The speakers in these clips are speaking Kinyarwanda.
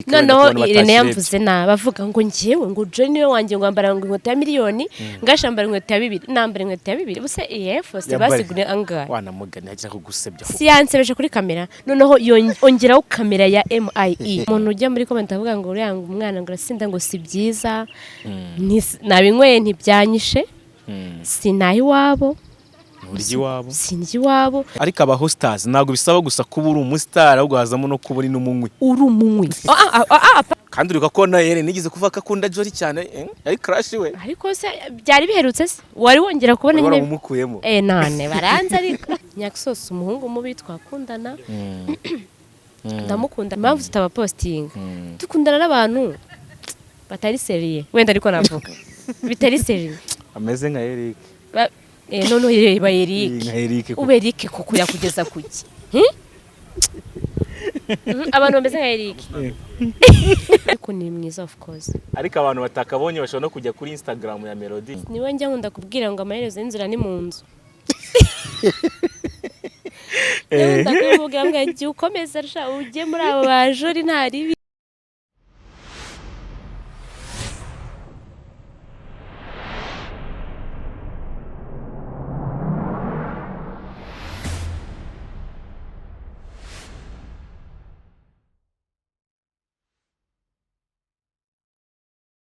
Noneho Irene yamvuze nabi, avuga ngo ngewe ngo Joy niwe wanjye, ngo ambara ngo inkweto ya miliyoni, ngashambara inkweto ya bibiri, nambara inkweto ya bibiri ubuse Air Force basigure angahe? Wanamugani agira kugusebya. Si yansebeje kuri kamera, noneho ongeraho kamera ya MIE. Umuntu ujya muri comment avuga ngo uriya ngo umwana ngo arasinda, ngo si byiza, nabinyweye ntibyanyishe, sinaha iwabo. Nturya iwabo. Sindya iwabo. Ariko aba hostess ntabwo bisaba gusa kuba uri umustar, ahubwo hazamo no kuba uri n'umunywi. Uri umunywi. Ah, ah, ah, ah. Kandi uribuka ko na Irene nigeze kuvuga ko akunda Jolly cyane, ari crush we. Ariko se byari biherutse se wari wongera kubona wari nyine? waramumukuyemo. Eh, none baranze, ariko nyakisose umuhungu mubi twakundana, ndamukunda. Impamvu tutabapostinga, dukundana n'abantu batari sérieux, wenda ariko navuga bitari sérieux. Ameze nka Eric. Noneho reba Eric. Nka Eric koko. Ube Eric koko yakugeza kuki? Hmm? Abantu bameze nka Eric, ariko ni mwiza, of course. Ariko abantu batakabonye bashobora no kujya kuri Instagram ya Melody. Niwe njya nkunda kubwira ngo amaherezo y'inzira ni mu nzu. Niwe nkunda kuvuga ngo jya ukomeza sha, ujye muri abo bajori nta ribi.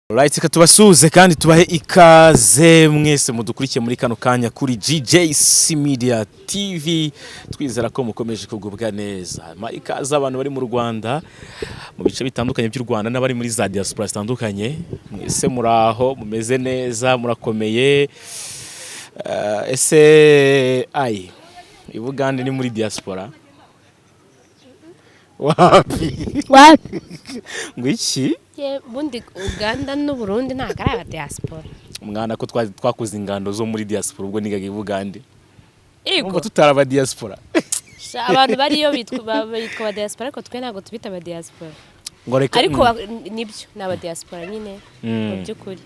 Right, reka tubasuhuze kandi tubahe ikaze mwese mudukurikiye muri kano kanya kuri GJC Media TV. Twizera ko mukomeje kugubwa neza. Ma ikaze abantu bari mu Rwanda, mu bice bitandukanye by'u Rwanda, n'abari muri za diaspora zitandukanye. Mwese muraho, mumeze neza, murakomeye? Ese ai i Bugande ni muri diaspora wapi? Wapi? Ngo iki? Ubundi Uganda n'Uburundi ntabwo ari aba diaspora. Mwana, ko twakoze ingando zo muri diaspora ubwo nigaga i Bugande. Yego. Numva tutari aba diaspora. Sha, abantu bariyo bitwa aba diaspora, ariko twe ntabwo tubita aba diaspora. Ngo reka Ariko nibyo, ni aba diaspora nyine mu by'ukuri.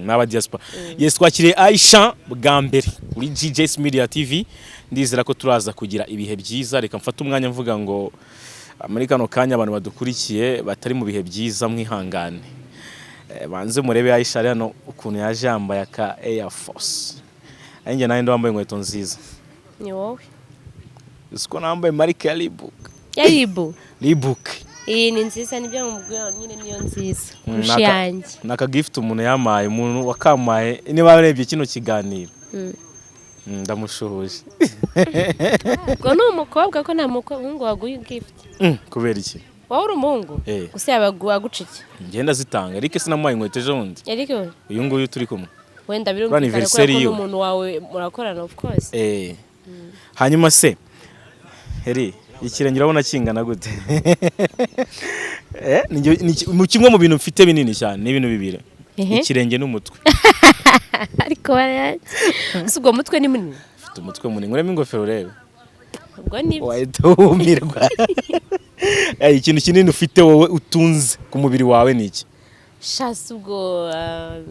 Ni aba diaspora. Yes, twakiriye Aisha bwa mbere kuri GJS Media TV. Ndizera ko turaza kugira ibihe byiza. Reka mfate umwanya mvuga ngo muri kano kanya abantu badukurikiye batari mu bihe byiza, mwihangane. Banze murebe Aisha ari hano ukuntu yaje yambaye aka Air Force. Ari njye nawe wambaye inkweto nziza. Ni wowe. Uzi ko nambaye marike ya Reebok. Ya Ribu? Reebok. Iyi ni nziza, nibyo mubwira nyine, niyo nziza kurusha iyanjye. Ni aka gift umuntu yamaye, umuntu wakamaye niba warebye kino kiganiro. Ndamushuhuje. Ubwo ni umukobwa, ko nta muhungu waguha gift. Kubera iki? Wowe uri umuhungu? Eh. Gusa yaba aguca iki? Ngenda zitanga. Eric sinamuhaye inkweto ejo bundi? Eric we? Uyu nguyu turi kumwe. Wenda Kuri birumvikana kubera anniversary ko ni yiwe. umuntu wawe murakorana, of course. Hanyuma se Eri, ikirenge urabona kingana gute? Ni kimwe mu bintu mfite binini cyane, ni ibintu bibiri. Ikirenge n'umutwe. Ariko barayanjye gusa, ubwo mutwe ni munini. Mfite umutwe munini. Nkuremo ingofero urebe. Ubwo ni Wahita wumirwa. Ikintu kinini ufite wowe utunze ku mubiri wawe ni iki? Shasi, ubwo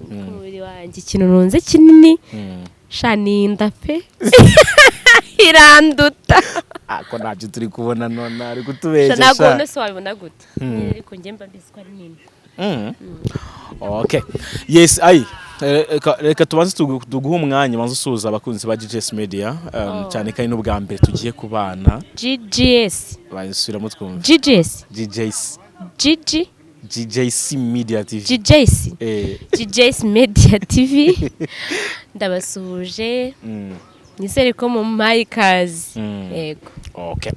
ku mubiri wanjye ikintu ntunze kinini, sha, ni inda pe, iranduta. Ako ntabyo turi kubona none ari Sha, kutubeshya. ntabwo Sha. ubona se? Wabibona gute nyine? Ariko njye mba mbizi ko ari nini. Okay. Yes, ai. Reka tubanze tuguhe umwanya banze usuhuza abakunzi ba GJS Media, cyane kandi n'ubwa mbere tugiye kubana. GGS. Basubiramo twumve. GGS. GJS. GG. GJC Media TV. GJS. GJS Media TV, ndabasuhuje. Nizere ko mumpaye ikaze. Yego. Okay.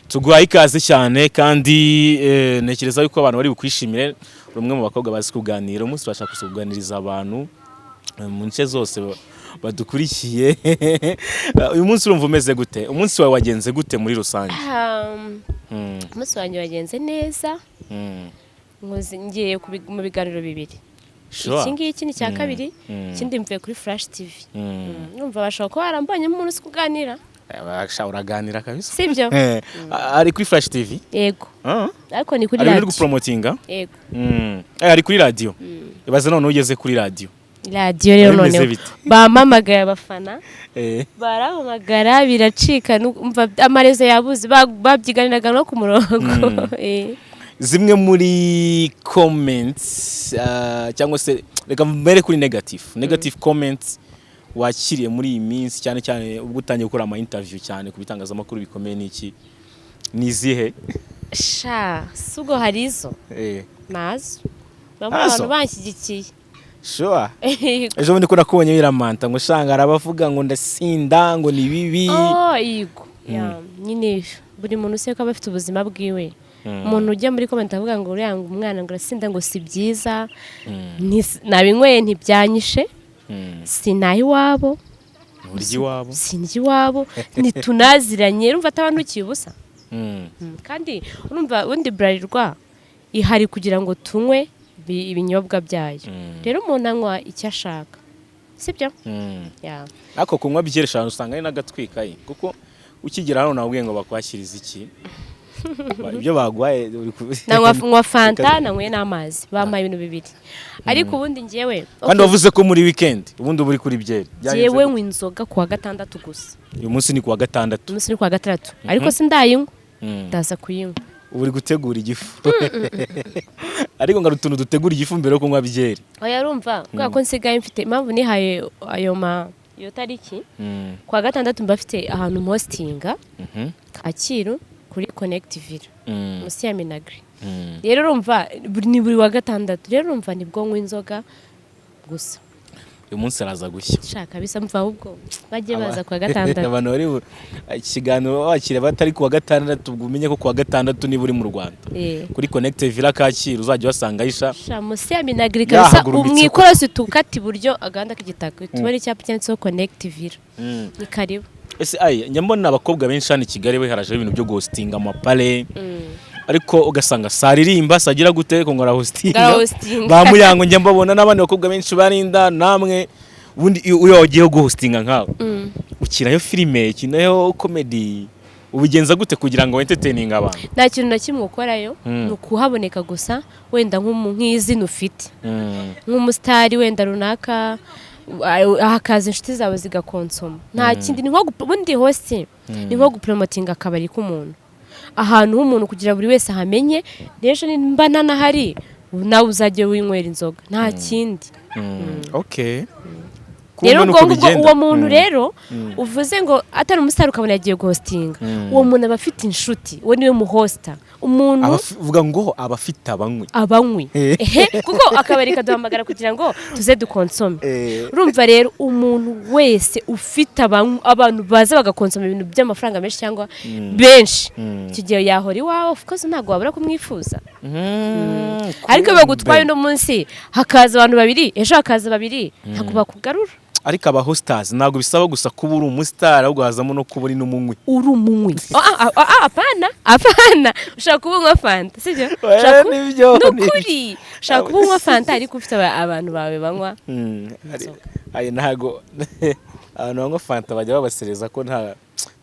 Tuguhaye ikaze cyane kandi ntekereza yuko abantu bari bukwishimire. Uri umwe mu bakobwa bazi kuganira. Umunsi turashaka kuganiriza abantu mu nce zose badukurikiye. Uyu munsi urumva umeze gute? Umunsi wawe wagenze gute muri rusange? Umunsi wanjye wagenze neza. Ngiye mu biganiro bibiri. Iki ngiki ni icya kabiri, ikindi mvuye kuri Flash TV. Numva bashobora kuba barambonyemo umuntu uzi kuganira. Sha, uraganira kabisa. Sibyo? Ari kuri Flash TV? Yego. Ariko ni kuri Ari uri radiyo. gupromotinga? Yego. Ari kuri radio. Ibaze none ugeze kuri radio. Radiyo rero Bimeze noneho bite? bampamagaye abafana, barahamagara biracika, umva amarezo yabuze, babyiganiraga no ku murongo. Zimwe muri comments, cyangwa se reka mbere kuri negative comments wakiriye muri iyi minsi, cyane cyane ubwo utangiye gukora ama interview cyane ku bitangazamakuru bikomeye, n'iki, ni izihe? Sha, si ubwo hari izo nazo bamwe Nazo? abantu banshyigikiye. Sure? Ejo bundi ko nakubonye biramanta ngo shanga arabavuga ngo ndasinda, ngo ni bibi. Oh, yego. Yeah, nyine buri muntu se ko aba afite ubuzima bwiwe. Umuntu ujya muri comment avuga ngo uriya, ngo umwana ngo arasinda, ngo si byiza. Nabinyweye ntibyanyishe. Sinaha iwabo. Urya iwabo. Sindya iwabo, ntitunaziranye. Urumva ataba ntukiye ubusa. Kandi urumva ubundi Bralirwa ihari kugira ngo tunywe ibinyobwa byayo. Rero umuntu anywa icyo ashaka, sibyo? Yeah. Ariko kunywa byeri eshanu usanga ari n'agatwikaye, kuko ukigera hano nabwiye ngo bakwakirize iki. Ibyo baguhaye uri Nanywa, nywa Fanta, nanyweye n'amazi, bampaye ibintu bibiri. Ariko ubundi njyewe Kandi wavuze ko muri weekend ubundi uba uri kuri byeri. Byagenze Njyewe gute? nywa inzoga kuwa gatandatu gusa. Uyu munsi ni kuwa gatandatu. Umunsi ni kuwa gatandatu, ariko sindayinywa. Ndaza kuyinywa. Uba uri gutegura igifu, ariko ngo hari utuntu dutegura igifu mbere yo kunywa byeri. Oya, urumva kubera ko nsigaye mfite impamvu nihaye ayo ma iyo tariki, kuwa gatandatu mba mfite ahantu mpostinga, Kacyiru kuri Connect Villa, munsi ya Minagri. Rero urumva ni buri wa gatandatu, rero urumva nibwo nywa inzoga gusa. Uyu munsi araza gushya. Shaka bisa mva, ahubwo bajye baza kuwa gatandatu. Abantu bari ikiganiro bakira batari kuwa gatandatu, ubwo umenye ko kuwa gatandatu niba uri mu Rwanda, kuri Connect Villa Kacyiru uzajya uhasanga Aisha. Sha, munsi ya Minagri kabisa. Yahagurumitse. Mu ikorosi tukata iburyo, agahanda k'igitaka, tubona icyapa cyanditseho Connect Villa. Ni karibu. Ese ayi, njya mbona abakobwa benshi hano i Kigali we harajeho ibintu byo guhostinga amapale, ariko ugasanga saririmba sagira gute ko ngo arahostinga. Arahostinga. Ba Muyango njya mbabona n'abandi bakobwa benshi barinda namwe. Ubundi iyo wagiye guhostinga nkawe, ukinayo filime, ukinayo comedy, ubigenza gute kugira ngo entertaining abantu? Nta kintu na kimwe ukorayo. Ni ukuhaboneka gusa, wenda nk'izina ufite, nk'umusitari wenda runaka, hakaza inshuti zawe zigakonsoma. Nta kindi, ni nko ubundi hosting ni nko gupromotinga akabari k'umuntu, ahantu h'umuntu, kugira buri wese ahamenye. N'ejo nimba ntanahari, nawe uzajye winywera inzoga, nta kindi. Okay. Rero Kumbe nuko ubwo ngubwo bigenda. uwo muntu rero uvuze ngo atari umusitari, ukabona yagiye guhostinga, uwo muntu aba afite inshuti, uwo niwe muhosta umuntu. Uvuga ngo aba afite abanywi. Abanywi. Ehe, kuko akabari kaduhamagara kugira ngo tuze dukonsome. Urumva rero umuntu wese ufite abantu baza bagakonsoma ibintu by'amafaranga menshi cyangwa benshi, icyo gihe yahora iwawe, of course ntabwo wabura kumwifuza. Ariko iyo bagutwaye uno munsi hakaza abantu babiri, ejo hakaza babiri, ntabwo bakugarura. Ariko aba hosters ntabwo bisaba gusa kuba uri umusitari, ahubwo hazamo no kuba uri n'umunywi. Uri umunywi? Ah, ah, ah, apana, apana, ushobora kuba unywa Fanta, sibyo? Ushobora Nibyo, Ni ukuri, ushobora kuba unywa Fanta ariko ufite abantu bawe banywa inzoga. Ayo ntago abantu banywa Fanta bajya babasereza ko nta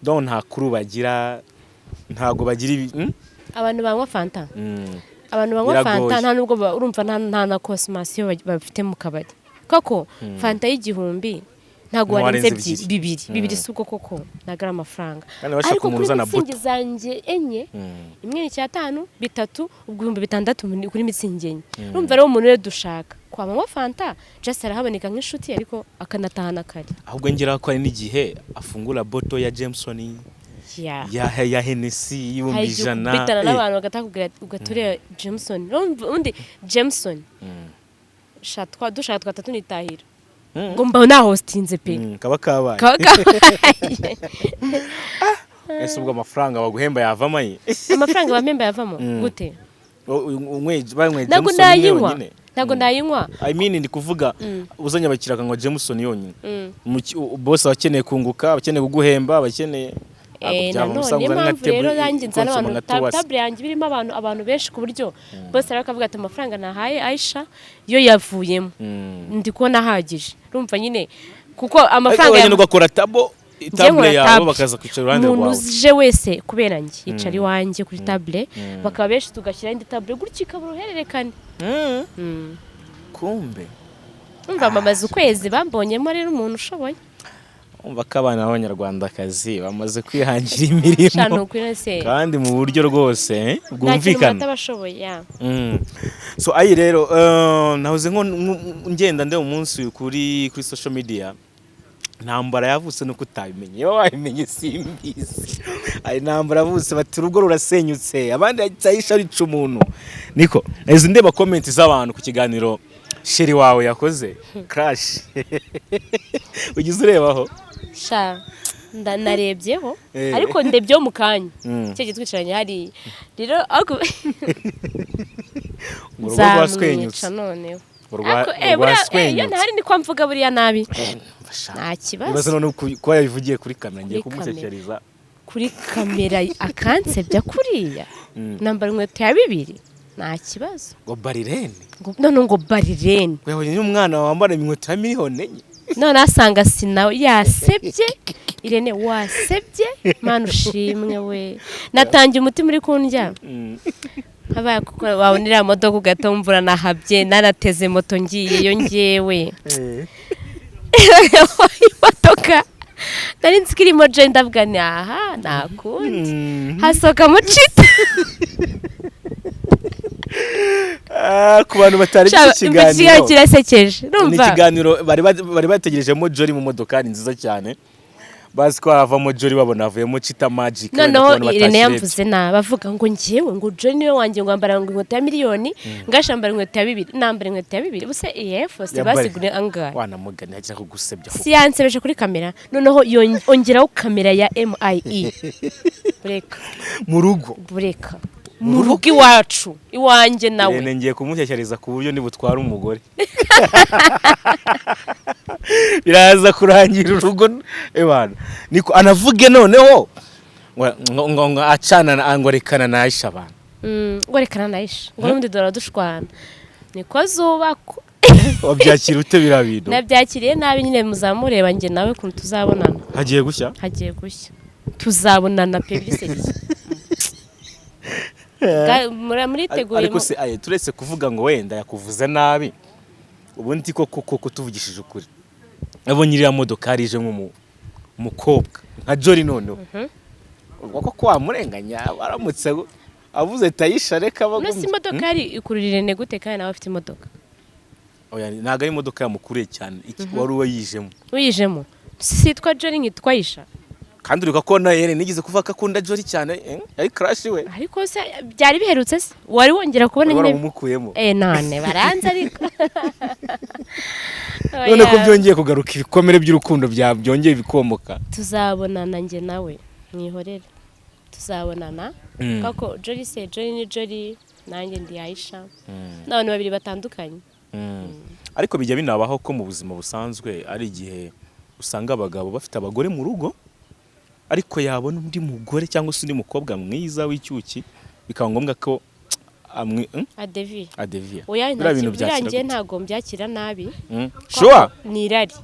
don, nta kuru bagira, ntago bagira ibi? Abantu banywa Fanta, abantu banywa Biragoye. Fanta nta nubwo urumva nta na consommation bafite mu kabari koko. Fanta y'1000 ntabwo Ntiwarenze warenze ebyiri. Bibiri, bibiri si ubwo koko, ntabwo ari amafaranga. Kandi bashaka Ariko umuntu kuri uzana Mützig buto. zanjye enye, imwe ni icyatanu, bitatu, ubwo 6000 kuri Mützig enye. Urumva rero umuntu rero dushaka kwamanywa Fanta just arahaboneka nk'inshuti, ariko akanatahana kare. Ahubwo ngira ko hari n'igihe afungura boto ya Jameson, ya Hennessy y'ibihumbi Hari igihe ijana. ukubitana n'abantu bagatakubwira ugatureba Jameson. Urumva ubundi Jameson, sha dushaka twata tunitahira, ngo mba nahostinze pe. Kaba kabaye. Kaba kabaye. Ese ubwo amafaranga baguhemba yavamo aye? Amafaranga bampemba yavamo gute? Banyweye Ntabwo Jameson imwe nayinywa. yonyine. Ntabwo nayinywa. I mean, ndi kuvuga uzanye abakiriya akanywa Jameson yonyine. Bose abakeneye kunguka, abakeneye kuguhemba, abakeneye ntabwo byavamo. Nanone Usanga niyo uzanye nka mpamvu rero table nanjye nzana ikonsoma abantu nka tuwasi. Table yanjye irimo abantu benshi, ku buryo bose rero bakavuga ati amafaranga nahaye Aisha yo yavuyemo, ndi kubona ahagije. Urumva nyine kuko Ariko amafaranga wagenda ugakora table Njye table nkora yawe, table. bakaza kwicara iruhande Umuntu rwawe. uje wese kubera njye yicara iwanjye kuri table, bakaba benshi tugashyiraho indi table gutyo, ikaba uruhererekane. Kumbe Urumva bamaze ukwezi bambonyemo rero umuntu ushoboye. Umva ko abana b'Abanyarwandakazi bamaze kwihangira imirimo Shana, ukuri se. kandi mu buryo rwose Nta kintu bwumvikana. Batabashoboye ya. So ayi rero, nahoze nko ngenda ndeba umunsi kuri social media, intambara yavutse nuko utabimenye, iyo wabimenye simbizi. Hari intambara yavutse, bati urugo rurasenyutse, abandi Aisha arica umuntu. Niko nahise ndeba comment z'abantu ku kiganiro chéri wawe yakoze crash, ugize urebaho? Sha, narebyeho. Ariko ndebyeho mu kanya cyo gitwicaranye hari rero, ariko Ngo urugo rwaswenyutse. nzamwica noneho. Ngo Ariko, buriya, iyo rwaswenyutse. ntahari niko mvuga buriya nabi. Mfasha. Nta kibazo. Ibibazo none kuba yabivugiye kuri kamera, ngiye Kuri kumushyashyariza. Kuri kamera akansebya kuriya, nambara inkweto ya bibiri, nta kibazo. Ngo barirene. Ngo none ngo barirene. Ngo yabonye n'umwana wambara inkweto ya miliyoni 4. None asanga sinawe yasebye. Irene, wasebye, Mana ushimwe we, natangiye umutima uri kundya. Habaye kuko wabona iriya modoka ugahita wumva uranahabye. Narateze moto ngiyeyo ngewe, imodoka nari nzi ko irimo je, ndavuga ni aha nta kundi, hasohokamo cita. Ah, ku bantu batari iki ikiganiro kiganiro, kirasekeje. Ni Urumva? ikiganiro bari bategerejemo Jolly mu modokari nziza cyane, bazi ko havamo Jolly, babona havuyemo Chita Magic. Wenda Noneho ku bantu Irene batashirebye. yamvuze nabi, avuga ngo ngewe ngo Jolly niwe wanjye, ngo ambara ngo inkweto ya miliyoni, ngashambara inkweto ya bibiri, nambara inkweto ya bibiri ubuse iyefu si basigure angahe? Wanamugani hagira kugusebya. Si yansebeje kuri kamera, noneho ongeraho kamera ya MIE, bureka. Mu rugo. Bureka, mu rugo iwacu, iwanjye nawe. Irene ngiye kumushyashyariza ku buryo nibutwara umugore biraza kurangira urugo ebana. Niko anavuge noneho ngo acana ngo rekana na Aisha abantu. Ngo rekana na Aisha, ngo n'ubundi dore dushwana niko zubakwa. Wabyakira ute biriya bintu? Nabyakiriye nabi nyine, muzamureba njye nawe ukuntu tuzabonana. Hagiye gushya. Hagiye gushya, tuzabonana pe, biseriye. Muriteguye? Ariko se aye, turetse kuvuga ngo wenda yakuvuze nabi, ubundi koko koko tuvugishije ukuri, abonye iriya modoka ije nk'umukobwa nka Jolly, noneho ubwo koko wamurenganya aramutse avuze tayisha reka None se bagumye? imodoka yari ikurura Irene gute kandi nawe afite imodoka? Oya, ntabwo ari imodoka yamukuriye cyane, wari uwe yijemo. Uyijemo sitwa Jolly nkitwa Aisha. Kandi uribuka ko na Irene nigeze kuvuga ko akunda Jolly cyane, ari crush we. Ariko se byari biherutse se wari wongera kubona wari nyine? waramumukuyemo. None baranze ariko. None ko Oya. byongeye kugaruka, ibikomere by'urukundo byongeye bikomoka. Tuzabonana njye nawe, mwihorere, tuzabonana. Kuko Jolly se Jolly ni Jolly, nanjye ndi Aisha, n'abantu babiri batandukanye. Ariko bijya binabaho ko mu buzima busanzwe ari igihe usanga abagabo bafite abagore mu rugo, ariko yabona undi mugore cyangwa se undi mukobwa mwiza w'icyuki, bikaba ngombwa ko amwe Adevi. Adeviya. Oya. Biriya bintu Buriya byakira njye gute? ntabwo mbyakira nabi. Sure. Ni irari,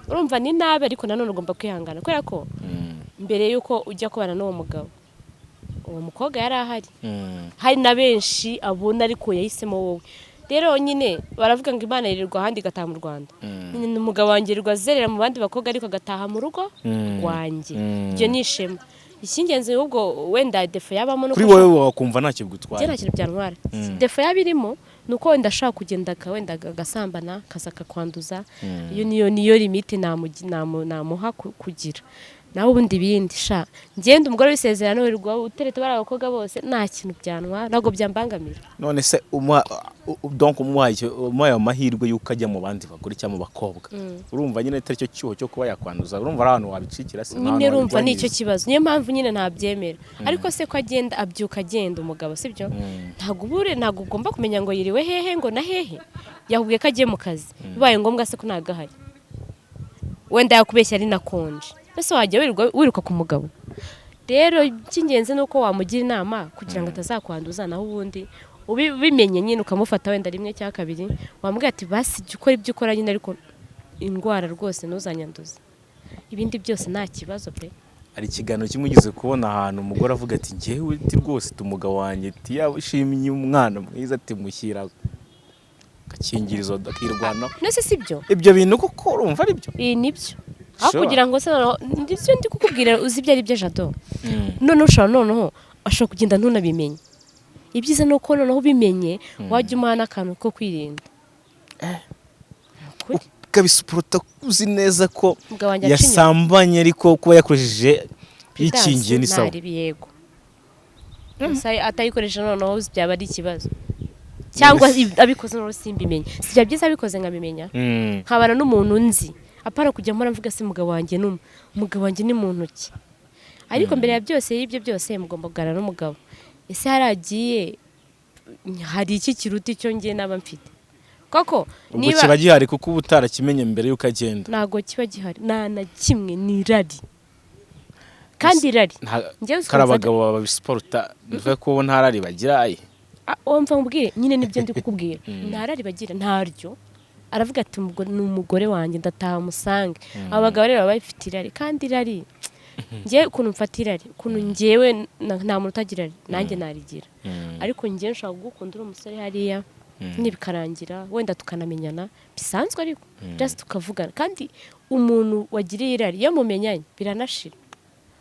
urumva ni nabi, ariko nanone ugomba kwihangana kubera ko mbere y'uko ujya kubana n'uwo mugabo, uwo mukobwa yari ahari. Hari na benshi abona, ariko yahisemo wowe. Rero nyine baravuga ngo Imana yirirwa ahandi igataha mu Rwanda. Nyine umugabo wanjye yirirwa azerera mu bandi bakobwa, ariko agataha mu rugo rwanjye. Ibyo ni ishema. Icy'ingenzi ahubwo wenda défaut yabamo nuko Kuri wowe wakumva ntacyo bigutwaye? Njye nta kintu byantwara. Défaut yaba irimo ni uko wenda ashaka kugenda wenda agasambana, akaza akakwanduza. Iyo niyo limite namuha kugira nawe. Ubundi ibindi sha, ngenda umugore w'isezerano wirirwa utereta bari abakobwa bose, nta kintu byantwara, ntabwo byambangamira. None se umuha donc umuhaye amahirwe y'uko ajya mu bandi bagore cyangwa mu bakobwa, urumva nyine atari cyo cyuho cyo kuba yakwanduza? Urumva ari ahantu wabicikira se? Nyine urumva ni icyo kibazo, niyo mpamvu nyine ntabyemera. Ariko se ko agenda, abyuka agenda umugabo, sibyo? Ntabwo ubure, ntabwo ugomba kumenya ngo yiriwe hehe ngo na hehe. Yakubwiye ko agiye mu kazi, bibaye ngombwa se ko ntabwo ahari, wenda yakubeshya ari nakonje, ese wajya wirirwa wiruka ku mugabo? Rero icy'ingenzi ni uko wamugira inama kugira ngo atazakwanduza. Naho ubundi ubimenye nyine ukamufata wenda rimwe cyangwa kabiri, wamubwira ati basi jya ukora ibyo ukora nyine, ariko indwara rwose ntuzanyanduze. Ibindi byose nta kibazo pe. Hari ikiganiro kimwe ugeze kubona ahantu umugore avuga ati njyewe ati rwose ati umugabo wanjye ati yashimye umwana mwiza, ati mushyira agakingirizo akirwanaho. Nese si byo? Ibyo bintu koko urumva ari byo? Ibi nibyo. Aho kugira ngo se noneho ndibyo ndi kukubwira, uzi ibyo ari byo, Jado. Noneho ushobora, noneho ashobora kugenda ntunabimenye. Ibyiza ni uko noneho ubimenye wajya umuha n'akantu ko kwirinda. Ukuri. Ukabisuporota uzi neza ko Umugabo wanjye aca inyuma. yasambanye, ariko kuba yakoresheje yikingiye ni sawa. Ntaribi, yego. Gusa atayikoresha noneho byaba ari ikibazo, cyangwa abikoze noneho simbimenye. Si byaba byiza abikoze nkabimenya, nkabana n'umuntu nzi, apana kujya mpora mvuga se umugabo wanjye ni umugabo wanjye ni muntu ki? Ariko mbere ya byose, y'ibyo byose, mugomba kuganira n'umugabo. Ese haragiye hari iki kiruta icyo ngiye naba mfite koko? Ubwo Niba kiba gihari, kuko uba utarakimenye mbere y'uko agenda. Ntabwo kiba gihari nta na kimwe, ni irari, kandi irari njyewe Kari abagabo babisiporuta, bivuga ko bo nta rari bagira ayi. Ah, wumva nkubwire nyine, nibyo ndi kukubwira, nta rari bagira, ntaryo. Aravuga ati: "Umugore ni umugore wanjye, ndataha musange." Abo bagabo rero baba bafite irari, kandi irari, njyewe ukuntu mfata irari, ukuntu njyewe nta muntu utagira irari, nanjye narigira. Ariko njyewe nshobora kugukunda uri umusore hariya nyine, bikarangira wenda tukanamenyana bisanzwe, ariko just tukavugana. Kandi umuntu wagiriye irari, iyo mumenyanye biranashira.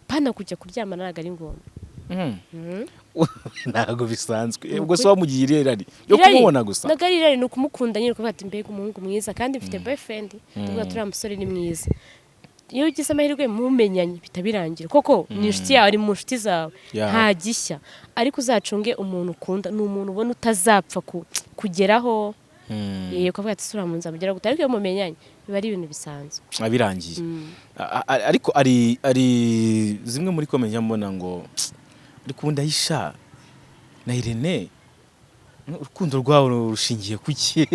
Pana kujya kuryamana, ntabwo ari ngombwa. Ntabwo bisanzwe. Ni Ubwo se ukuri. wamugiriye irari yo Irari, kumubona gusa? Ntabwo ari irari, ni ukumukunda nyine, ukuvuga ati: "Mbega umuhungu mwiza, kandi mfite boyfriend." Tuvuga turiya musore ni mwiza. Iyo ugize amahirwe mumenyanye bihita birangira, koko ni inshuti yawe, ari mu nshuti zawe. Nta gishya. Ariko uzacunge umuntu ukunda, ni umuntu ubona utazapfa kugeraho. Yego, ukavuga ati: "Sura mu nzu amugera gute?" Ariko iyo mumenyanye biba ari ibintu bisanzwe. Abirangiye. Ariko ari zimwe muri comment mbona ngo ariko ubundi Aisha na Irene, urukundo rwabo rushingiye kuki?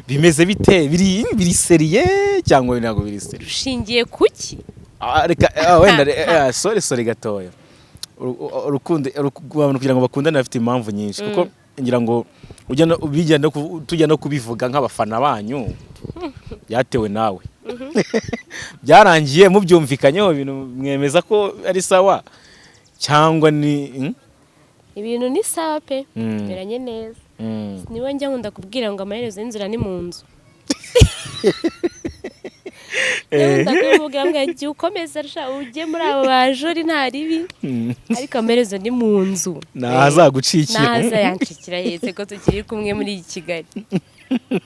Bimeze bite? Biri sérieux cyangwa ntabwo biri sérieux? Rushingiye kuki? Ah, reka wenda sorry, sorry gatoya. Urukundo abantu kugira ngo bakundane bafite impamvu nyinshi, kuko ngira ngo ujya no bijya no tujya no kubivuga nk'abafana banyu, byatewe nawe, byarangiye mubyumvikanyeho, ibintu mwemeza ko ari sawa cyangwa ni Ibintu ni sawa pe. Meranye neza. Niwe njya nkunda kubwira ngo amaherezo y'inzira ni mu nzu. Nkunda kumubwira ngo jya ukomeza sha, ujye muri abo bajori, nta ribi, ariko amaherezo ni mu nzu. Ntahazagucikira. Naza yancikira yetse ko tukiri kumwe muri iyi Kigali.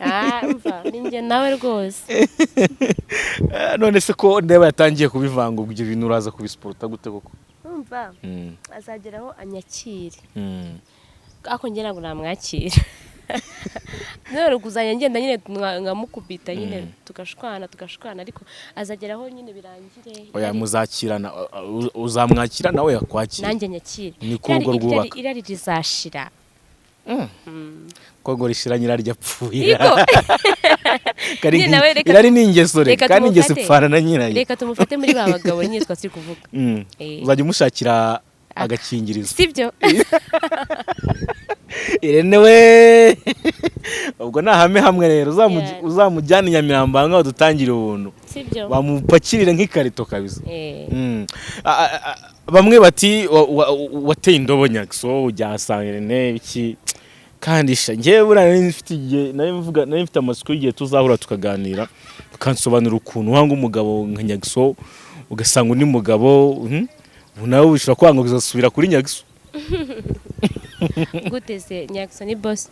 Ah, umva, ni njye nawe rwose. None se ko ndeba yatangiye kubivanga, ubwo ibyo bintu uraza kubisiporuta gute koko? Umva, azageraho anyakire. Ariko njye ntabwo namwakira. None kuzajya ngenda nyine nkamukubita nyine, tugashwana tugashwana, ariko azageraho nyine birangire. Oya, muzakirana, uzamwakira nawe yakwakira. Nanjye nyakire. Niko urugo rwubaka. Irari rizashira. Ko ngo rishira nyiraryo apfuye. Iko. Kari Nyine nawe irari ni ingeso reka, reka kandi ingeso ipfana na nyirayo. Reka tumufate muri ba bagabo nyine twari turi kuvuga. Uzajya umushakira agakingirizo. Sibyo? Irene we, ubwo nahame hamwe rero uzamujyane i Nyamirambo hamwe badutangire ubuntu. Sibyo? Bamupakirire nk'ikarito kabisa. Bamwe bati wateye indobo nyakso ujyasanga Irene biki, kandi sha njyewe buriya nari mfite igihe, nari mvuga, nari mfite amatsiko y'igihe tuzahura tukaganira, ukansobanurira ukuntu wanga umugabo nka Nyagso ugasanga undi mugabo, ubu nawe ushobora kwanga uzasubira kuri Nyagso. Gute se? Nyakso ni boss,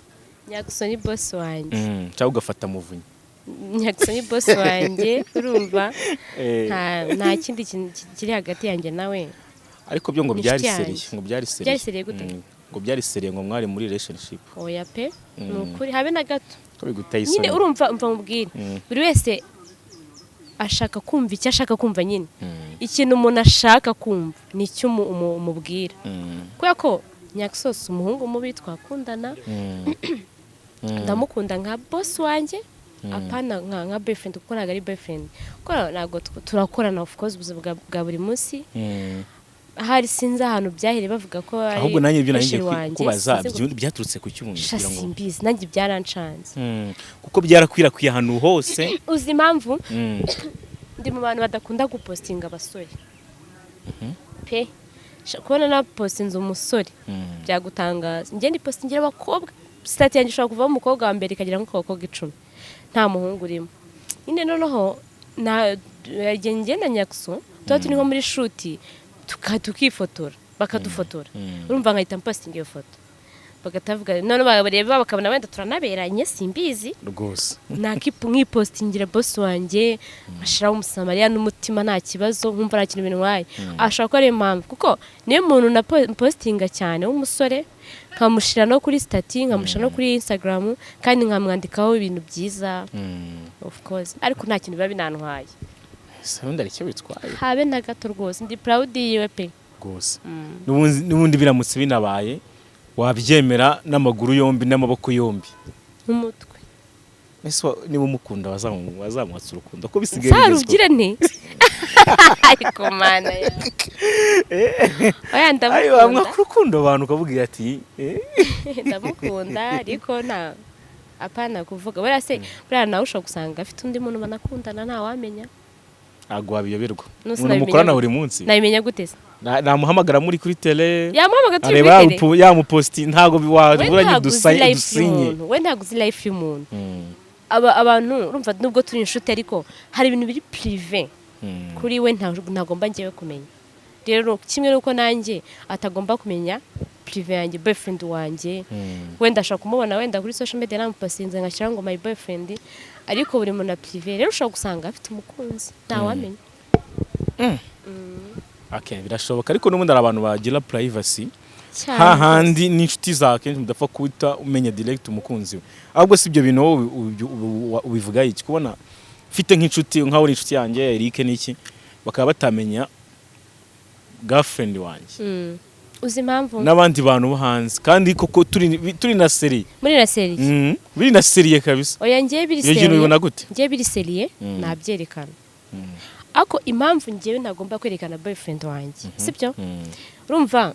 Nyakso ni boss wanjye. Cyangwa ugafata Muvunyi. Nyakso ni boss wanjye, urumva? Nta kindi kintu kiri hagati yanjye nawe. Ariko byo ngo Ni byari inshuti sérieux yanjye. ngo byari sérieux. Byari sérieux gute? Ngo byari sérieux, ngo mwari muri relationship. Oya pe, ni ukuri, habe na gato. Ko biguteye isoni. Nyine urumva, umva mubwire, buri wese ashaka kumva icyo ashaka kumva nyine. Ikintu umuntu ashaka kumva ni icyo umubwira. Kubera ko Nyaksosi umuhungu mubi twakundana, ndamukunda nka boss wanjye, apana nka boyfriend, kuko ntabwo ari boyfriend, kuko ntabwo turakorana of course ubuzima bwa buri munsi. Ahari sinzi ahantu byahereye bavuga ko ari Ahubwo nanjye ibyo nanjye chéri wanjye, kubaza sinzi ngo byaturutse ku cyuma Sha, kugira ngo simbizi, nanjye byarancanze. Kuko byarakwirakwiye ahantu hose. Uzi impamvu? Ndi mu bantu badakunda gupostinga abasore pe. Kubona napostinze umusore byagutangaza. Njye ndi postingira abakobwa, status yanjye ishobora kuvamo umukobwa wa mbere ikagera nko ku bakobwa 10, nta muhungu urimo nyine. Noneho na Igihe ngenda Nyaxo, tuba turi nko muri shoot, tukifotora, bakadufotora. Urumva, nkahita mpostinga iyo foto, bagatavuga none bareba bakabona wenda turanaberanye, simbizi. Rwose. Nkipostingira boss wanjye, ashiraho umusamariya n'umutima, nta kibazo, nkumva nta kintu bintwaye. Ashobora kuba ariyo mpamvu, kuko niyo muntu na postinga cyane w'umusore, nkamushyira no kuri status, nkamushyira no kuri Instagram, kandi nkamwandikaho ibintu byiza. Of course, ariko nta kintu biba binantwaye. Ese ubundi hari icyo bitwaye? Habe na gato rwose, ndi proud yiwe pe. Rwose. N'ubundi biramutse binabaye, wabyemera n'amaguru yombi n'amaboko yombi? Nk'umutwe. Ese niba umukunda, wazamwatsa urukundo ko bisigaye bigezweho? Sarubwire nti ariko Mana ya oya. Ayo. Ndamukunda. Wamwaka urukundo abantu ukavuga ati eh? Ndamukunda, ariko nta apana kuvuga. Buriya se, buriya nawe ushobora gusanga afite undi muntu banakundana, ntawamenya. Ntabwo wabiyoberwa. Nusi Umuntu nabimenya mukorana gute? buri munsi. Nabimenya gute se? Namuhamagara muri kuri tele. Yamuhamagara turi Areba kuri tele. Yamuposti, ntabwo We waburanye. ntabwo uzi life Dusinye. y'umuntu, we ntabwo uzi life y'umuntu. Aba abantu urumva, nubwo turi inshuti, ariko hari ibintu biri privé kuri we ntagomba njyewe kumenya. Rero kimwe n'uko nanjye atagomba kumenya privé yanjye, boyfriend wanjye. Wenda ashobora kumubona wenda kuri social media namupostinze, ngashyiraho ngo "my boyfriend", ariko buri muntu na privé. Rero ushobora gusanga afite umukunzi, ntawamenya. Okay, birashoboka, ariko n'ubundi hari abantu bagira privacy. Cyane. Hahandi n'inshuti zawe kenshi mudapfa kuhita umenya direct umukunzi we. Ahubwo si ibyo bintu wowe ubivuga iki, kubona mfite nk'inshuti, nkaho uri inshuti yanjye Eric n'iki, bakaba batamenya girlfriend wanjye? Uzi impamvu? N'abandi bantu bo hanze, kandi koko turi na sérieux. Muri na sérieux. Biri na sérieux kabisa. Oya, ngewe biri Iyo kintu sérieux. ubibona gute? Ngewe biri sérieux, nabyerekana. Ariko impamvu ngewe ntagomba kwerekana boyfriend wanjye, sibyo? Urumva,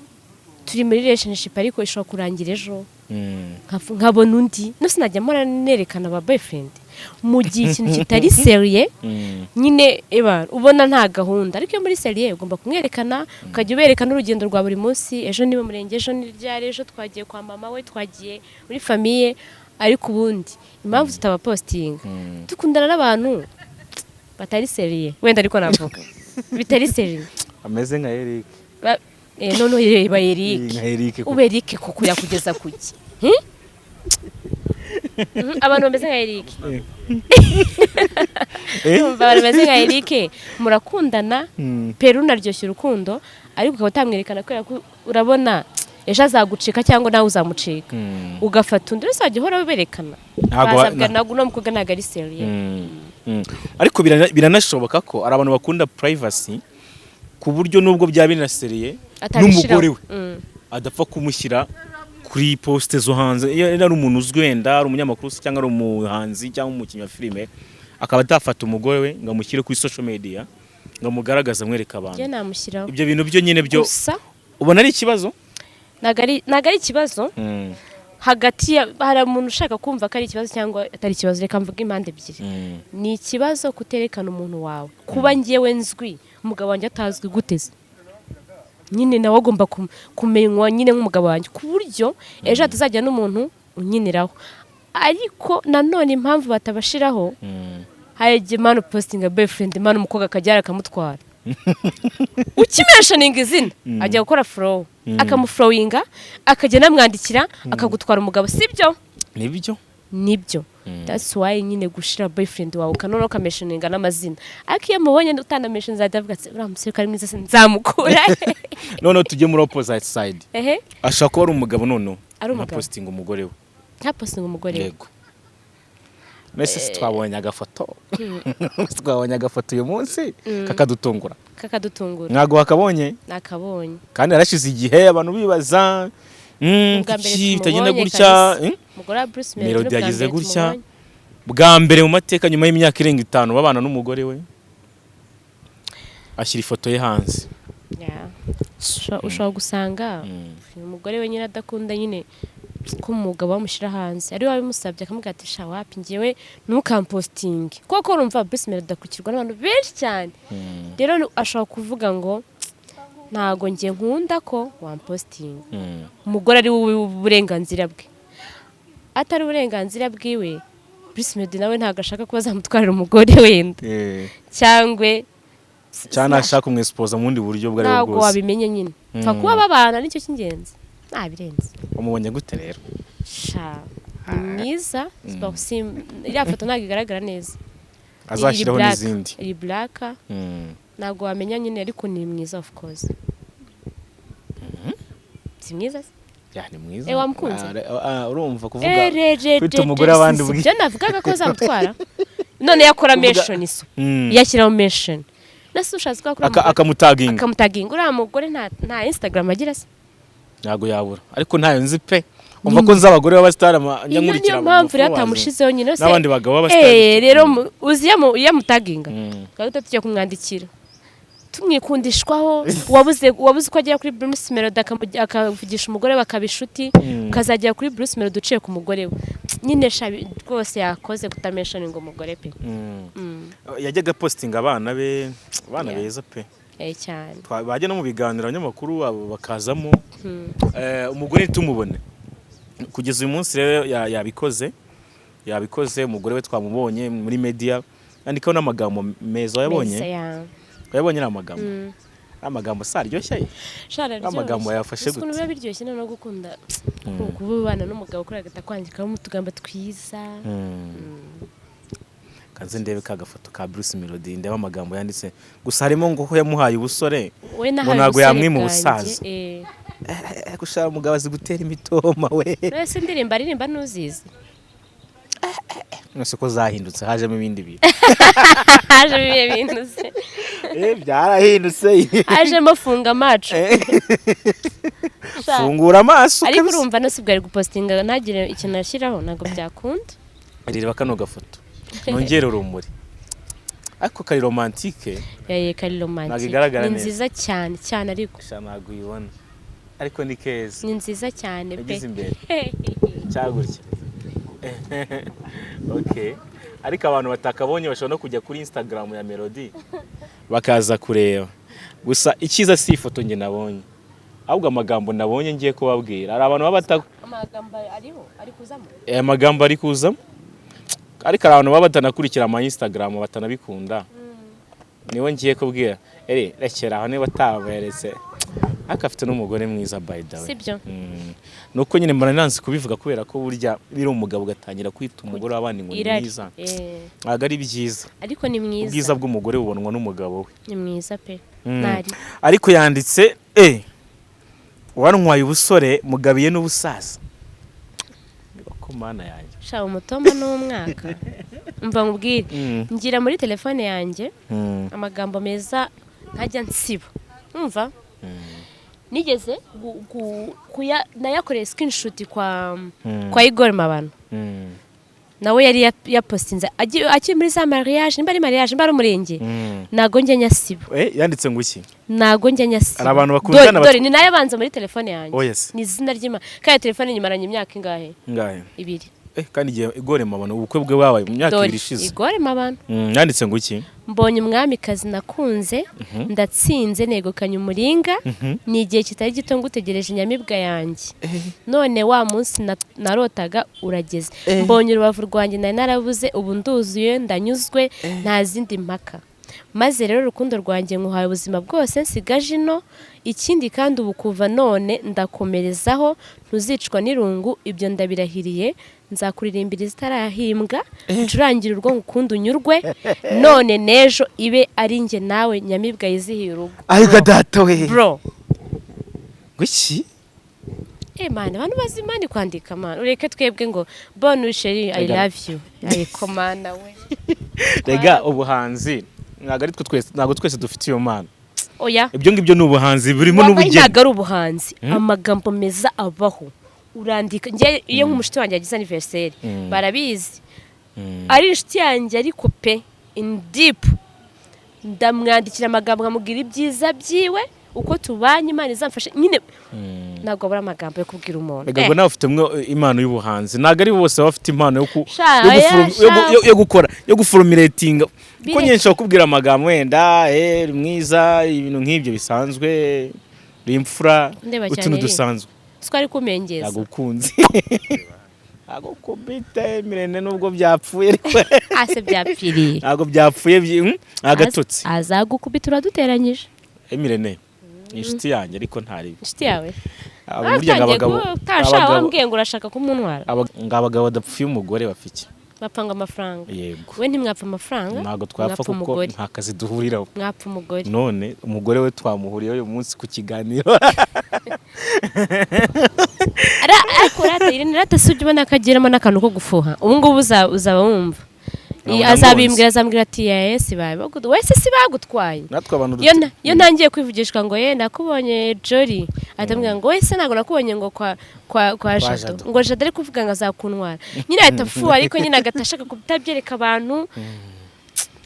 turi muri relationship, ariko ishobora kurangira ejo nkabona undi. No sinajya mpora nerekana aba boyfriend mu gihe ikintu kitari sérieux. Nyine eba ubona nta gahunda, ariko iyo muri sérieux ugomba kumwerekana, ukajya uberekana urugendo rwa buri munsi: ejo ni mu murenge, ejo ni ryari, ejo twagiye kwa mama we, twagiye muri famille. Ariko ubundi impamvu tutabapostinga, dukundana n'abantu batari sérieux, wenda ariko navuga bitari sérieux. Ameze nka Eric. Noneho reba Eric. Nka Eric koko. Ubu Eric koko yakugeza kuki? Hmm? Abantu bameze nka Eric. Eh? Urumva, abantu bameze nka Eric murakundana, peru unaryoshya urukundo, ariko ukaba utamwerekana kubera ko urabona ejo azagucika cyangwa nawe uzamucika, ugafata undi. Uzajya uhora werekana. Ntabwo Bazabwa ntabwo uno mukobwa ntabwo ari sérieux. Ariko biranashoboka ko hari abantu bakunda privacy, ku buryo nubwo byaba bina sérieux, n'umugore we adapfa kumushyira kuri post zo hanze. Iyo ari umuntu uzwi, wenda ari umunyamakuru se cyangwa ari umuhanzi cyangwa umukinnyi wa filime, akaba atafata umugore we ngo amushyire kuri social media, ngo amugaragaze, amwereke abantu. Njye namushyiraho. Ibyo bintu byo nyine byo Gusa ubona ari ikibazo? Ntabwo ari ikibazo. Hagati ya hari umuntu ushaka kumva ko ari ikibazo cyangwa atari ikibazo. Reka mvuge impande ebyiri. Ni ikibazo kuterekana umuntu wawe. Kuba ngewe nzwi, umugabo wanjye atazwi, gute se? Nyine nawe agomba kumenywa nyine nk'umugabo wanjye, ku buryo ejo hatazajya n'umuntu unkiniraho. Ariko nanone impamvu batabashiraho, hari igihe man upostinga boyfriend, man umukobwa akajya akamutwara. Ukimentioninga izina, ajya gukora follow, akamufollowinga, akajya anamwandikira, akagutwara umugabo, sibyo? Nibyo. Nibyo. That's why nyine gushira boyfriend wawe, ukanona ukamentioninga n'amazina. Ariko iyo mubonye utanamentioninze, ahita avuga ati: "Uriya musore ko ari mwiza se, nzamukura he?" Noneho tujye muri opposite side. Ehe. Ashobora kuba ari umugabo noneho Ari umugabo. ntapostinga umugore we. Ntapostinga umugore we. Yego. Mbese si twabonye agafoto uyu munsi kakadutungura? Kakadutungura. Ntabwo wakabonye? Nakabonye. Kandi yarashize igihe abantu bibaza Ubwa mbere kuki bitagenda tumubonye gutya, kabisa. eh? Umugore wa Bruce Melody Melody n'ubwa yagize mbere gutya. tumubonye. Bwa mbere mu mateka, nyuma y'imyaka irenga 5 babana n'umugore we, ashyira ifoto ye hanze. Yeah. Ushobora gusanga umugore we nyine adakunda nyine ko umugabo bamushyira hanze, ari we wabimusabye, akamubwira ati: "Sha, wapi, ngewe ntukampostinge." Kuko urumva Bruce Melody akurikirwa n'abantu benshi cyane. Rero ashobora kuvuga ngo: "Ntago njye nkunda ko wampostinga." Umugore ari we uburenganzira bwe, atari uburenganzira bwiwe. Bruce Melody nawe ntabwo ashaka ko bazamutwarira umugore wenda, cyangwa Cyangwa nashaka kumwesipoza mu bundi buryo ubwo ari bwo ntabwo bwose. Wabimenye nyine, pfa kuba babana, nicyo cy'ingenzi, ntabirenze. Wamubonye gute rero? Sha, ni mwiza. Iriya foto ntabwo igaragara neza. Azashyiraho Iri black. n'izindi. Iri black. Ntabwo wamenya nyine, ariko ni mwiza, of course. Si mwiza se? Ya, ni mwiza. Eh, wamukunze? Ah, ah, urumva kuvuga Eh, re, re, kwita re, umugore re, abandi si ibyo navugaga ko azamutwara none yakora mention iso yashyiraho mention nase ushatse ko akora Akamutaginga. Akamutaginga. Uriya mugore nta Instagram agira se? Ntabwo yabura, ariko ntayo nzi pe. Umva ko nzi abagore b'abasitari Iyo njya nkurikira niyo mpamvu rero followers. atamushizeho nyine se. N'abandi bagabo b'abasitari. Eh, rero uzi iyo amutaginga, twari tujya kumwandikira tumwikundishwaho. Wabuze uko agera kuri Bruce Melody, akavugisha umugore we, bakaba inshuti, ukazagera kuri Bruce Melody uciye ku mugore we nyine. Shabi rwose yakoze kutamentioninga umugore pe. Yajyaga postinga abana be, abana beza pe. Eh, cyane. Bajya no mu biganiro, abanyamakuru abo bakazamo. Umugore ntitumubone kugeza uyu munsi. Rero yabikoze, umugore we twamubonye muri media, yandikaho n'amagambo meza. Wayabonye? Meza, ya. Wayabonye? Ni amagambo, amagambo si aryoshye? Sha, araryoshye. Amagambo yafashe Uzi ukuntu gute? biba biryoshye noneho gukunda kuba ubana n'umugabo kuri agahita kwandikaho utugambo twiza. Kanze ndebe ka gafoto ka Bruce Melody, ndebe amagambo yanditse. Gusa harimo ngo ko yamuhaye ubusore, We ngo nahaye ntabwo ubusore yamwima bwanjye, ubusaza. Gushaka umugabo azi gutera imitoma we. Wese indirimbo aririmba ntuzizi? Mwese ko zahindutse, hajemo ibindi bintu. Hajemo ibihe bintu se? Eh, byarahindutse. Hajemo funga amacu. Sha. Fungura amaso. Ariko Kabisa. urumva no sibwo ari gupostinga ntagire ikintu ashyiraho, ntabwo byakunda. Reba kano gafoto, nongere urumuri, ariko kari romantique. Yaye, kari romantic. Ntabwo igaragara Ni neza. nziza cyane cyane, ariko Sha, ntabwo uyibona, ariko ni keza. Ni nziza cyane pe. Yagize imbere cyagutya. Okay, ariko abantu batakabonye bashobora no kujya kuri Instagram ya Melody bakaza kureba. Gusa icyiza si ifoto njye nabonye, ahubwo amagambo nabonye ngiye kubabwira. Hari abantu baba bata Amagambo ariho ari kuzamo. Aya magambo ari kuzamo, ariko hari abantu baba batanakurikira ama Instagram, batanabikunda. Niwe ngiye kubwira ere rekera aho niba ataberetse, ariko afite n'umugore mwiza, by the way. Sibyo? Nuko nyine mbona nanze kubivuga, kubera ko burya biri umugabo ugatangira kwita umugore w'abandi ngo ni Irari. mwiza, Eh, ntabwo ari byiza. Ariko ni mwiza. Ubwiza bw'umugore bubonwa n'umugabo we. Ni mwiza pe. Nari Ariko yanditse wantwaye ubusore mugabiye n'ubusaza, ko Mana yanjye. Sha, umutoma n'umwaka, mva nkubwire. Ngira muri telefone yanjye amagambo meza ntajya nsiba. Umva, nigeze nayakoreye screenshot kwa Igor Mabano. Nawe yari yapostinze akiri muri za mariage, nimba ari mariage, nimba ari umurenge. Ntago njya nyasiba. Eh, yanditse ngo iki? Ntago njya nyasiba. Hari abantu bakundana Dore ni nayo banza muri telefone yanjye. Oh, yes. Ni izina ry'Imana, kandi telefone nyimaranye imyaka ingahe? Ngahe? 2. Eh, kandi igihe Igor Mabano ubukwe bwe bwabaye mu myaka Dore 2 ishize. Igor Mabano. Yanditse ngo iki? Mbonye umwamikazi nakunze, ndatsinze, negukanye umuringa. Ni igihe kitari gito ngutegereje, inyamibwa yanjye. None wa munsi narotaga urageze, mbonye urubavu rwanjye nari narabuze. Ubu nduzuye, ndanyuzwe, nta zindi mpaka. Maze rero urukundo rwanjye nkuhaye ubuzima bwose nsigaje ino. Ikindi kandi, ubu kuva none ndakomerezaho, ntuzicwa n'irungu, ibyo ndabirahiriye. Nzakuririmbira izitarahimbwa, ncurangire urwo ngukunda unyurwe, none n'ejo ibe ari njye nawe, nyamibwa yizihiye urugo. Ayiga data we! Bro. Ngo iki? Eh man, abantu bazi imana kwandika man, ureke twebwe ngo bonne chérie, I Rega. love you. Ariko mana we! Rega ubuhanzi ntabwo ari twe twese, ntabwo twese dufite iyo mpano. Oya. Ibyo ngibyo ni ubuhanzi burimo Wallahi, n'ubugeni. Ntabwo ari ubuhanzi. Amagambo meza abaho, urandika. Njye iyo nk'umushuti wanjye yagize anniversaire, barabizi, ari inshuti yanjye, ariko pe, in deep ndamwandikira amagambo, nkamubwira ibyiza byiwe, uko tubanye, Imana izamfashe nyine. Ntabwo abura amagambo yo kubwira umuntu. Rega ngo nawe ufite mwe impano y'ubuhanzi, ntabwo ari bose baba bafite impano yo Sha, yo oya, sha. yo gukora, yo guformulatinga ko Bireke. nyine nshobora kubwira amagambo wenda uri mwiza, ibintu nk'ibyo bisanzwe, uri imfura, Ndeba cyane utuntu iri. dusanzwe. Siko ari kumengeza. Nagukunze. Agukubita Emirene nubwo byapfuye, ariko Ase byapfiriye? Ntabwo byapfuye, agatotsi. Azagukubita, uraduteranyije. Emirene ni inshuti yanjye, ariko ntari Inshuti yawe? Aba burya ngo abagabo utasha wambwiye ngo urashaka kumuntwara. Ngo abagabo badapfuye umugore bafite Bapanga amafaranga. Yego. We ntimwapfa amafaranga. Ntabwo twapfa Mwapfa kuko umugore. nta kazi duhuriraho. Mwapfa umugore. None umugore we twamuhuriyeho uyu munsi ku kiganiro. Ariko rata, Irene, rata, si ujya ubona ko agiramo n'akantu ko gufuha? Ubu ngubu uzaba wumva. Nkabona. Azabimbwira, azambwira ati: "Yesi, wese si bagutwaye." Natwe abantu Iyo ntangiye kwivugishwa ngo: "Ye, nakubonye Jolly," ahita ambwira ngo: "Wese ntabwo nakubonye," ngo kwa Jado. Jado. Ngo Jado ari kuvuga ngo azakuntwara nyine, ahita afuha, ariko nyine agahita ashaka kutabyereka abantu.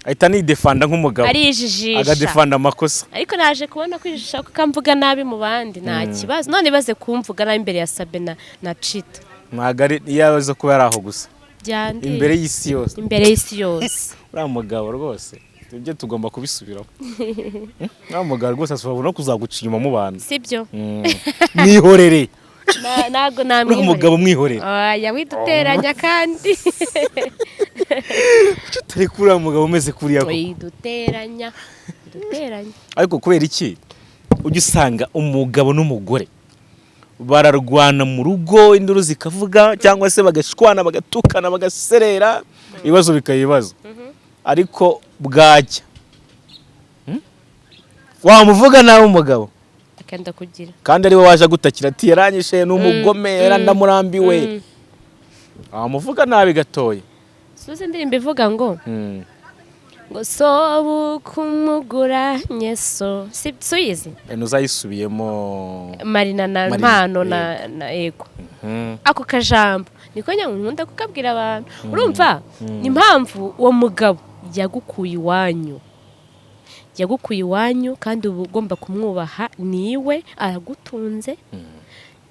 Ahita anidefanda nk'umugabo. Arijijisha. Agadefanda amakosa. Ariko naje kubona kwijijisha ko kamvuga nabi mu bandi nta kibazo. None baze kumvuga nabi imbere ya Sabe na Cita. Ntabwo ari iyo aza kuba ari aho gusa. Byandiye. Imbere y'isi yose. Imbere y'isi yose. Uriya mugabo rwose ibyo tugomba kubisubiraho. Uriya mugabo rwose ashobora no kuzaguca inyuma mu bantu. Sibyo? Mwihorere. Ntabwo Uriya namwihorera. mugabo mwihorere. Oya, widuteranya kandi. Kuki utari kuri uriya mugabo umeze kuriya koko? Widuteranya, widuteranya. Ariko kubera iki ujya usanga umugabo n'umugore bararwana mu rugo, induru zikavuga, cyangwa se bagashwana, bagatukana, bagaserera, ibibazo bikaba ibibazo, ariko bwajya, Wamuvuga nabi umugabo Akenda kugira kandi ari we waje agutakira ati: "Yaranyishe, ni umugome, yarandamurambiwe." Wamuvuga nabi gatoya. Suze indirimbo ivuga ngo sobuka umuguranye so si suyizi? Ntuzayisubiyemo. Marina na Marina, Mpano na yego. Ako kajambo niko nkunda kukabwira abantu. Urumva ni impamvu uwo mugabo yagukuye iwanyu, yagukuye iwanyu, kandi uba ugomba kumwubaha, niwe aragutunze.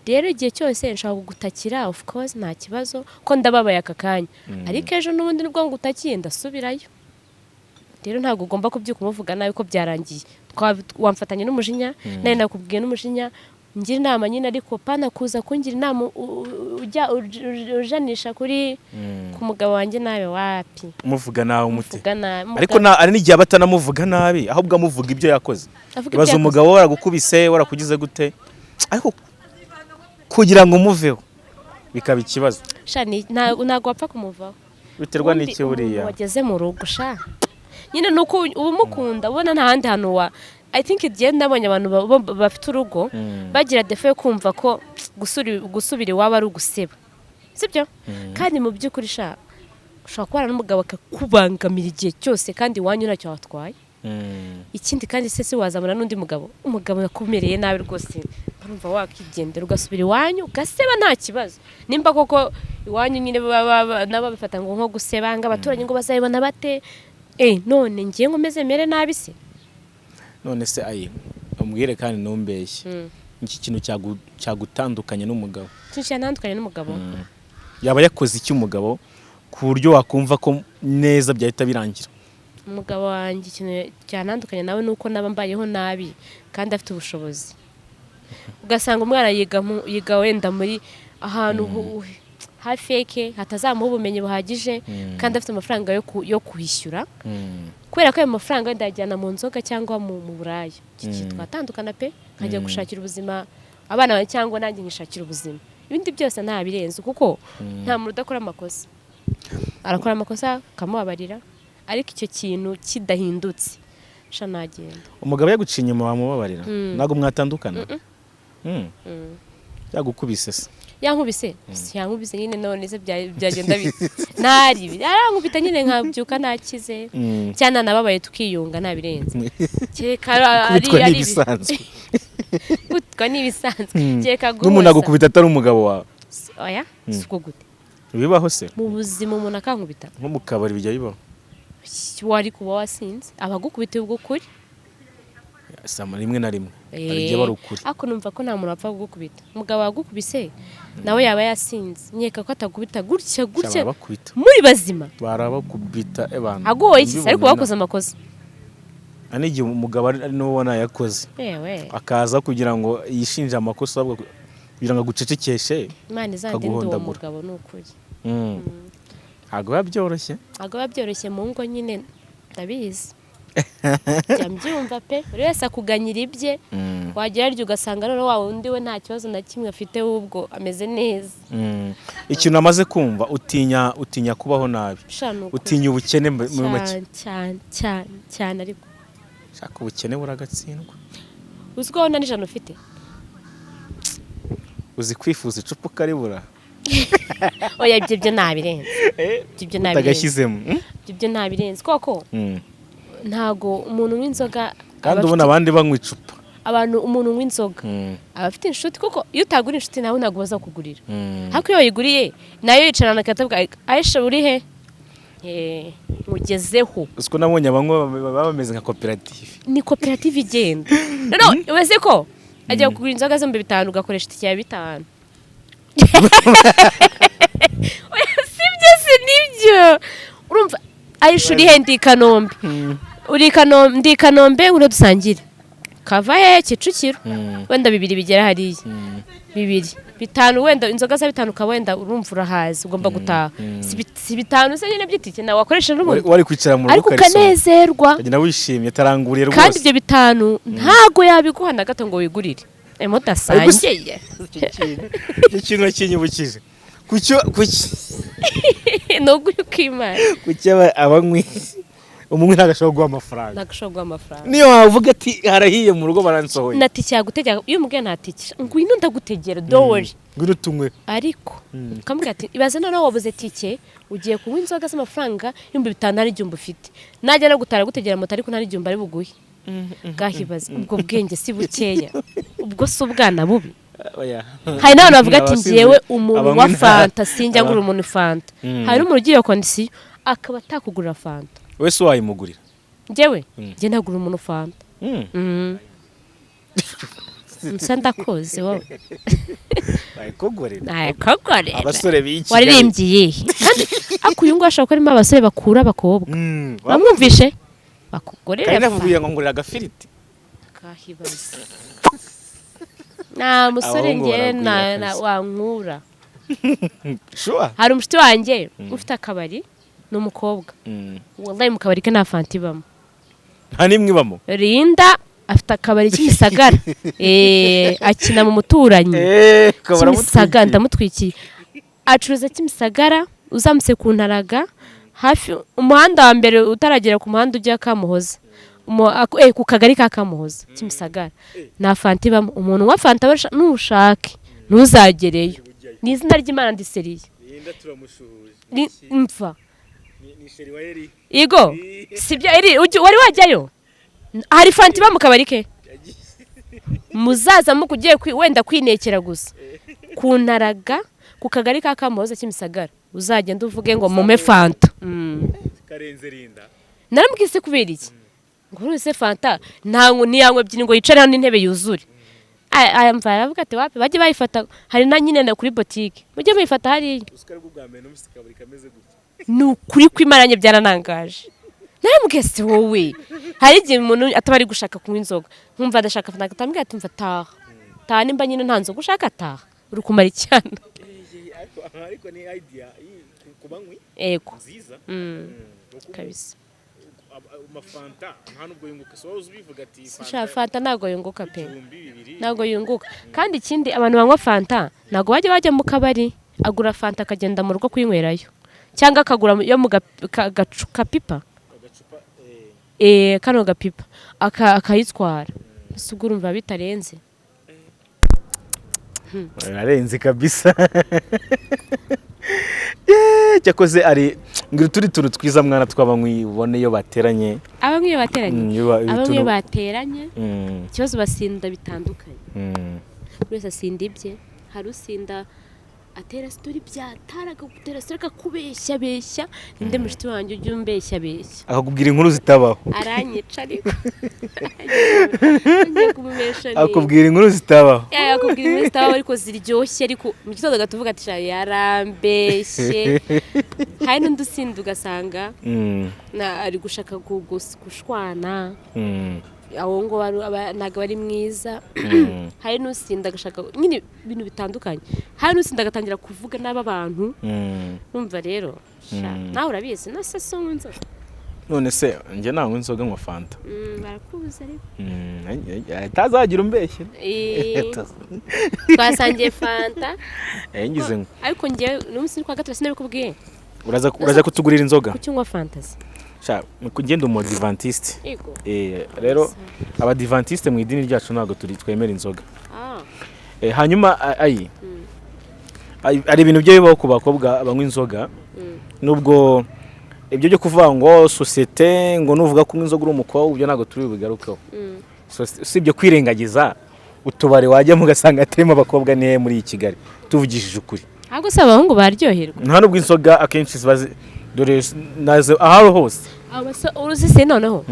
Rero igihe cyose nshobora kugutakira, of course nta kibazo ko ndababaye aka kanya, ariko ejo n'ubundi nubwo ngutakiye ndasubirayo. Rero ntabwo ugomba kubyuka umuvuga nabi ko byarangiye. Wamfatanye n'umujinya, nawe nakubwiye n'umujinya, ngira inama nyine, ariko pana kuza kungira inama ujya ujanisha kuri ku mugabo wanjye nawe wapi. Umuvuga nabi umute. Muvuga nabi. Ariko ari n'igihe aba atanamuvuga nabi, ahubwo amuvuga ibyo yakoze. Avuga ibyo Ibaza yakoze. umugabo waragukubise, warakugize gute, ariko kugira ngo umuveho bikaba ikibazo. Sha, ntabwo wapfa kumuvaho. Biterwa Ubundi n'iki buriya? umuntu wageze mu rugo, sha, nyine ni uko uba umukunda, ubona nta handi hantu wa I think igihe nabonye abantu bafite urugo bagira défaut yo kumva ko gusubira iwabo ari uguseba, sibyo? Kandi mu by'ukuri, sha, ushobora kubana n'umugabo akakubangamira igihe cyose kandi iwanyu ntacyo watwaye. Ikindi kandi se si wazamura n'undi mugabo? Umugabo yakumereye nabi rwose, urumva wakigendera ugasubira iwanyu ugaseba nta kibazo, nimba koko iwanyu nyine nabo babifata ngo nko guseba, ngo abaturanyi ngo bazabibona bate? None ngiye nkomeze mere nabi se? None se ayi, umbwire kandi ntumbeshye, iki kintu cyagutandukanye n'umugabo? Ikintu cyantandukanye n'umugabo? Yaba yakoze iki umugabo ku buryo wakumva ko neza byahita birangira? Umugabo wanjye, ikintu cyantandukanye nawe ni uko naba mbayeho nabi kandi afite ubushobozi, ugasanga umwana yiga wenda muri ahantu ha fake hatazamuha ubumenyi buhagije, kandi afite amafaranga yo kwishyura, kubera ko ayo mafaranga wenda yajyana mu nzoga cyangwa mu buraya. Iki kintu twatandukana pe, nkajya gushakira ubuzima abana banjye cyangwa nanjye nkishakira ubuzima. Ibindi byose nta birenze, kuko nta muntu udakora amakosa. Arakora amakosa ukamubabarira, ariko icyo kintu kidahindutse, sha, nagenda. Umugabo yaguciye inyuma wamubabarira? Ntabwo mwatandukana? Yagukubise se? Yankubise, yankubise nyine. None se byagenda bite? Ntari arankubita nyine nkabyuka nakize, cyane nababaye tukiyunga, nta birenze, kereka Kubitwa ni ari ibisanzwe. Gutwa ni ibisanzwe, kereka N'umuntu guhuza. agukubita atari umugabo wawe? Oya, si uko gute? Bibaho se? Mu buzima umuntu akankubita? Nko mu kabari bijya bibaho. Wari kuba wasinze, abagukubita ubwo kuri Sama rimwe na rimwe hari igihe bari ukuri. Ariko numva ko nta muntu wapfa kugukubita. Umugabo wagukubise nawe yaba yasinze, nkeka ko atagubita gutya gutya. Barabakubita. Muri bazima. Barabakubita ebana. Agoye iki se? Ariko wakoze amakosa. Hari n'igihe umugabo ari n'uwo ubona yakoze Yewe. akaza kugira ngo yishinje amakosa, ahubwo Kugira ngo agucecekeshe. Imana izandinde uwo Kaguhondagura. mugabo, ni ukuri. Ntabwo biba byoroshye. Ntabwo biba byoroshye mu ngo nyine, ndabizi, njya mbyumva pe. Buri wese akuganyira ibye, wagera ryo ugasanga noneho wa wundi we nta kibazo na kimwe afite, ubwo ameze neza. Ikintu amaze kumva, utinya kubaho nabi. Sha, ni ukuri. Utinya ubukene muri make. Cyane cyane cyane cyane, ariko Shaka, ubukene buragatsindwa. Uzi ko wowe nta n'ijana ufite? Uzi kwifuza icupa ukaribura? Oya, ibyo byo ntabirenze, ibyo byo ntabirenze. Utagashyizemo. Ibyo byo ntabirenze koko. Ntago umuntu unywa inzoga Kandi aba ubona abandi banywa icupa. Abantu, umuntu unywa inzoga aba afite inshuti, kuko iyo utagura inshuti nawe ntabwo bazakugurira. Ariko iyo wayiguriye nayo yicarana akatavuga: "Aisha, uri he? Nkugezeho." Uzi ko nabonye abanywa baba bameze nka koperative. Ni koperative igenda. Noneho ubaze ko agiye kugura inzoga z'ibihumbi 5, ugakoresha itike ya 5. Oya, sibyo, si nibyo. Urumva, Aisha, uri he? Ndi i Kanombe. Uri i Kanombe? Ndi i Kanombe, ngwino dusangire. Kava hehe? Kicukiro. Wenda bibiri bigera hariya, bibiri bitanu, wenda inzoga za 5 ukaba wenda urumva urahazi, ugomba gutaha. Si 5 se nyine by'itike nawe wakoresha n'ubundi? Wari kwicara mu rugo Ariko ukarisoma. ukanezerwa. Ukagenda wishimye, taranguriye Kandi rwose. ibyo 5 ntago yabiguha na gato ngo wigurire mudasangiye. Icyo kintu kinyibukije kucyo kuki? Ni ukuri kw'Imana. Kuki abanywi, umunywi ntabwo ashobora guha amafaranga? Ntabwo ushobora guha amafaranga. Niyo wavuga ati harahiye mu rugo, baransohoye. Na tike yagutegera, iyo umubwiye nta tike, ngwino ndagutegera, don't worry. Ngwino tunywe. Ariko ukamubwira ati ibaze noneho wabuze tike, ugiye kunywa inzoga z'amafaranga 5000, nta n'igihumbi ufite, najya no gutara gutegera moto, ariko nta n'igihumbi ari buguhe. Bwahibaze, ubwo bwenge si bukeya? Ubwo si ubwana bubi? Oya. Hari n'abantu bavuga ati Abasinzi- ngewe umuntu abanywi wa fanta sinjya ngura umuntu fanta. Hari n'umuntu ugiye iyo condition akaba atakugurira fanta. Wese wayimugurira? Njyewe, njye ntagurira umuntu fanta. Nsa ndakoze wowe. Bayikugurira. Nayakugurira. Abasore b'i Kigali. Waririmbye iyihe? Kandi ariko uyu nguyu ashobora kuba arimo abasore bakura abakobwa. Bamwumvishe bakugurire Kandi fanta. navuye ngo ngurira agafiriti. Kahibaze, nta musore Abahungu ngewe baragwira kabisa. wankura. Sure. Hari umushuti wanjye ufite akabari, ni umukobwa. Wallahi, mu kabari ke nta fanta ibamo. Nta n'imwe ibamo? Linda afite akabari Kimisagara. Akina mu muturanyi. Kimisagara, ndamutwikiye. Acuruza Kimisagara, uzamutse ku Ntaraga, hafi umuhanda wa mbere utaragera ku muhanda ujya Kamuhoza, ku kagari ka Kamuhoza, Kimisagara, nta fanta ibamo. Umuntu unywa fanta nushake ntuzagereyo, ni izina ry'Imana, ndi sérieux. Linda turamushuhuje. Mva. Ni chéri wa Eri. Igo sibyo eri wari wajyayo? Hari fanta iba mu kabari ke? Muzaza mukugiye wenda kwinekera gusa ku Ntaraga, ku kagari ka Kamuhoza, Kimisagara, uzagenda uvuge ngo mume fanta. Karenze Linda. Naramubwiye se kubera iki? Ngo uruse fanta ntabwo ntiyanywe ebyiri ngo yicare hano intebe yuzure. Aya mva aravuga ati wapi, bajye bayifata hari na nyine na kuri botike, mujye muyifata hariya. Usika aribwo bwa mbere numvise akabari kameze gutya. Ni ukuri kw'Imana, byaranangaje. Naramubwiye se wowe, hari igihe umuntu ataba ari gushaka kunywa inzoga, nkumva adashaka fanta, akatambwira ati mva, taha taha, nimba nyine nta nzoga ushaka taha, uri kumara icyana. Ariko ni idea ku banywi Ego. nziza. Kabisa. Amafanta nta nubwo yunguka, so wowe ubivuga ati Sha, fanta ntabwo yunguka pe. 2000. Ntabwo yunguka. Kandi ikindi, abantu banywa fanta ntabwo bajya bajya mu kabari. Agura fanta akagenda mu rugo kuyinywerayo, cyangwa akagura yo mu gapipa. Agacupa eh. Kano gapipa akayitwara. Ese ubwo urumva bitarenze? Ararenze kabisa. Yeee, cyakoze ari ngira utundi tuntu twiza mwana tw'abanywi ubone iyo bateranye. Abanywi iyo bateranye, abanywi iyo bateranye, ikibazo basinda bitandukanye. Buri wese asinda ibye. Hari usinda atera story, byatara akagutera story, akakubeshya beshya. Ninde mushuti wanjye ujya umbeshya beshya? Akakubwira inkuru zitabaho. Aranyica, ariko ngiye kumubesha ni Akakubwira inkuru zitabaho. Ya, akubwira inkuru zitabaho ariko ziryoshye, ariko mu gitondo agatuvuga ati "Sha, yarambeshye." Hari n'undi usinda ugasanga na ari gushaka gushwana. Aho ngo ntabwo ari mwiza. Hari n'usinda agashaka nyine ibintu bitandukanye, hari n'usinda agatangira kuvuga n'aba bantu. Numva rero nawe urabizi, no se unywa inzoga? None se njye nanywa inzoga, nywa Fanta. Barakubuza ariko. Utazagira umbeshye. Twasangiye Fanta. Ngize ngo Ariko njyewe n'umunsi ni kwa gatatu, sinabikubwiye. Uraza kutugurira inzoga. Kuki unywa Fanta se? Sha, ngenda umu adventiste. Yego. Rero abadivantiste mu idini ryacu ntabwo turi twemera inzoga. Ah. Hanyuma ayi hari ibintu byo bibaho ku bakobwa banywa inzoga, nubwo ibyo byo kuvuga ngo sosiyete ngo nuvuga ko unywa inzoga uri umukobwa, ibyo ntabwo turi bubigarukeho. Usibye kwirengagiza utubari wajyamo ugasanga hatarimo abakobwa, ni he muri iyi Kigali, tuvugishije ukuri? Ahubwo se abahungu baryoherwa? Nta nubwo inzoga akenshi ziba dore nazo aho hose. Uzi se noneho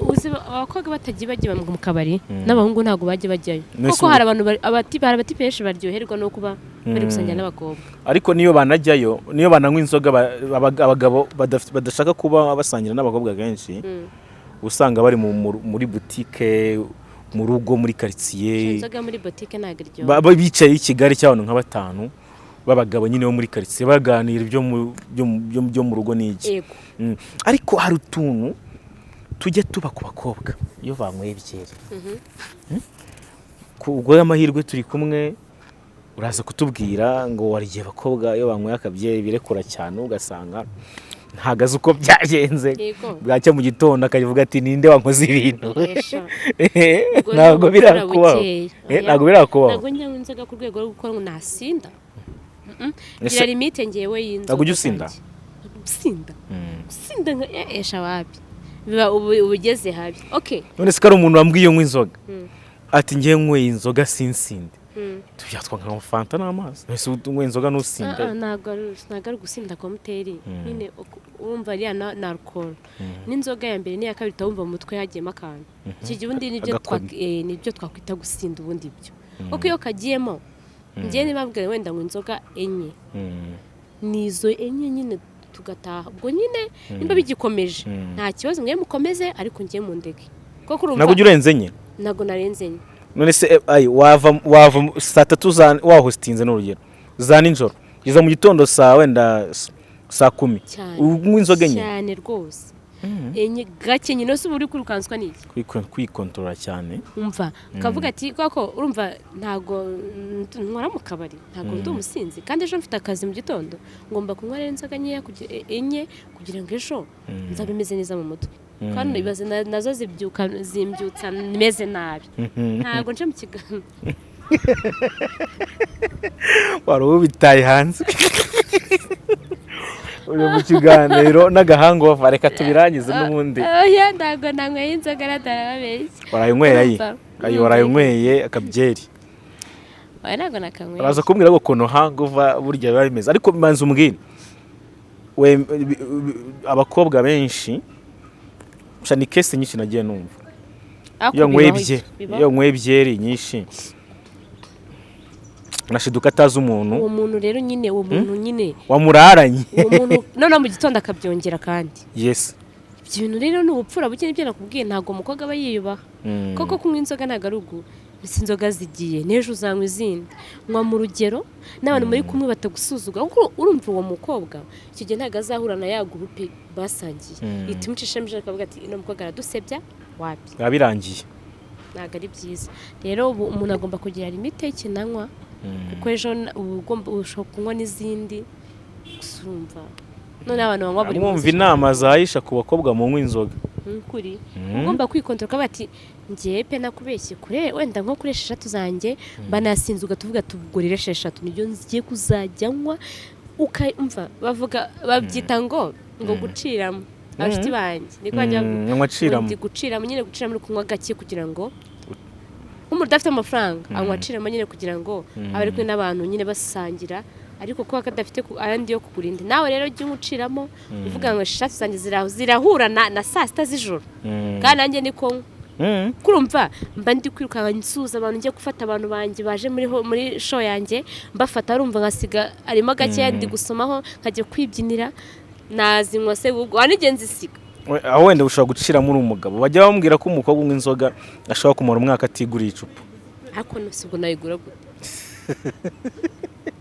uzi abakobwa batagiye bajya mu kabari, n'abahungu ntabwo bajya bajyayo, kuko hari abantu hari abatipe benshi baryoherwa no kuba bari gusangira n'abakobwa. Ariko niyo banajyayo, niyo bananywa inzoga, abagabo badashaka kuba basangira n'abakobwa kenshi usanga bari muri butike, mu rugo, muri karitsiye. Inzoga muri botike ntabwo iryoha. Bicaye i Kigali cy'abantu nka batanu b'abagabo nyine bo muri karitsiye, baganira ibyo mu rugo n'iki. Ariko hari utuntu tujya tuba ku bakobwa iyo banyweye byeri. Ubwo amahirwe turi kumwe, uraza kutubwira ngo wari igihe abakobwa iyo banyweye akabyeri birekura cyane, ugasanga ntago azi uko byagenze, bwacya mu gitondo akavuga ati: "Ninde wankoze ibintu?" Esha. Ntabwo birakubaho? Ntabwo birakubaho? Ntabwo njya nywa inzoga ku rwego rwo gukora ngo nasinda. Ngira limite ngewe y'inzoga Ntabwo ujya usinda? zanjye. Gusinda, gusinda nka esha wapi, biba ubu ugeze habi, okay. None se ko ari umuntu wambwiye unywa inzoga, ati: "Ngewe nyweye inzoga sinsinde," tubyatwa nka Fanta n'amazi. Ese unywa inzoga ntusinde? Ah, ah, ntabwo ari ugusinda komuteri nyine, urumva ariya na alcohol n'inzoga ya mbere n'iya kabiri utawumva mu mutwe hagiyemo akantu. Iki gihe ubundi nibyo Agakoni. Nibyo twakwita gusinda ubundi ibyo, kuko iyo kagiyemo, njyewe niba wenda ngo inzoga enye, ni izo enye nyine tugataha. Ubwo nyine nimba bigikomeje, nta kibazo, mwe mukomeze, ariko njye mundeke, kuko urumva Ntabwo ujya urenze enye? Ntabwo narenze enye. None se ayi wava saa tatu za wahositinze, ni urugero, za nijoro kugeza mu gitondo saa wenda saa 10, Cyane. unywa inzoga enye? Cyane rwose, enye gake nyine. Se uba uri kwirukanswa n'iki? Kwikontorora cyane. Umva, ukavuga ati koko urumva ntabwo nkora mu kabari, ntabwo ndi umusinzi, kandi ejo mfite akazi mu gitondo, ngomba kunywa rero inzoga nkeya enye kugira ngo ejo nzabe meze neza mu mutwe. Kandi ibaze nazo zibyuka zimbyutsa meze nabi, ntabwo nje mu kiganiro. Wari ubitaye hanze, uri mu kiganiro n'agahanga wava, reka tubirangize n'ubundi. Oya, ntabwo nanyweye inzoga, ratarababeshya. Warayinyweye ayi? Urumva? Ayi, warayinyweye akabyeri? Oya, ntabwo nakanyweye. Uraza kumbwira ngo ukuntu hangover burya biba bimeze, ariko manza umbwire we, abakobwa benshi sha, ni case nyinshi nagiye numva. Ariko Iyo nyweye bibaho byeri, bibaho. iyo nyweye byeri nyinshi nashiduka atazi umuntu. Uwo muntu rero nyine, uwo muntu nyine wamuraranye. Uwo muntu noneho mu gitondo akabyongera kandi. Ibyo bintu rero ni ubupfura buke, nibyo nakubwiye, ntabwo umukobwa aba yiyubaha. Koko kunywa inzoga ntabwo ari ugu mbese inzoga zigiye n'ejo uzanywa izindi. Nywa mu rugero n'abantu muri kumwe batagusuzugura, kuko urumva uwo mukobwa icyo gihe ntabwo azahura na ya groupe basangiye, ihita imucishamo ijisho akavuga ati: "Ino mukobwa aradusebya, wapi." Biba birangiye. Ntabwo ari byiza rero. Ubu umuntu agomba kugira limite y'ikintu anywa, kuko ejo uba ugomba, ushobora kunywa n'izindi. Gusa urumva none abantu banywa buri Mwumva munsi. inama za Aisha ku bakobwa munywa inzoga. Nk'ukuri ugomba kwikontorora, ukavuga ati: "Ngewe pe nakubeshye kure, wenda nko kuri esheshatu zanjye mba nasinze," ugatuvuga tugurire esheshatu nibyo ngiye kuzajya nywa. Ukumva bavuga, babyita ngo guciramo, abashuti banjye niko bajya bavuga. Nywa aciramo. Ngo ndi guciramo nyine. Guciramo ni kunywa gake kugira ngo nk'umuntu udafite amafaranga anywa aciramo nyine kugira ngo abe ari kumwe n'abantu nyine basangira, ariko kuba kadafite ayandi yo kugura indi. Nawe rero jya umuciramo, uvuga ngo esheshatu zanjye zirahura na saa sita z'ijoro, kandi nanjye niko nywa. Kurumva mba ndi kwirukanka nsuhuza abantu, njye gufata abantu banjye baje muri show yanjye, mbafata, arumva nkasiga arimo gakeya, ndi gusomaho, nkajya kwibyinira, nazinywa se ubwo wanigeze nzisiga. Aho wenda ushobora guciramo uri umugabo, bajya bamubwira ko umukobwa unywa inzoga ashobora kumara umwaka atiguriye icupa. Ariko si ubwo nayigura gute?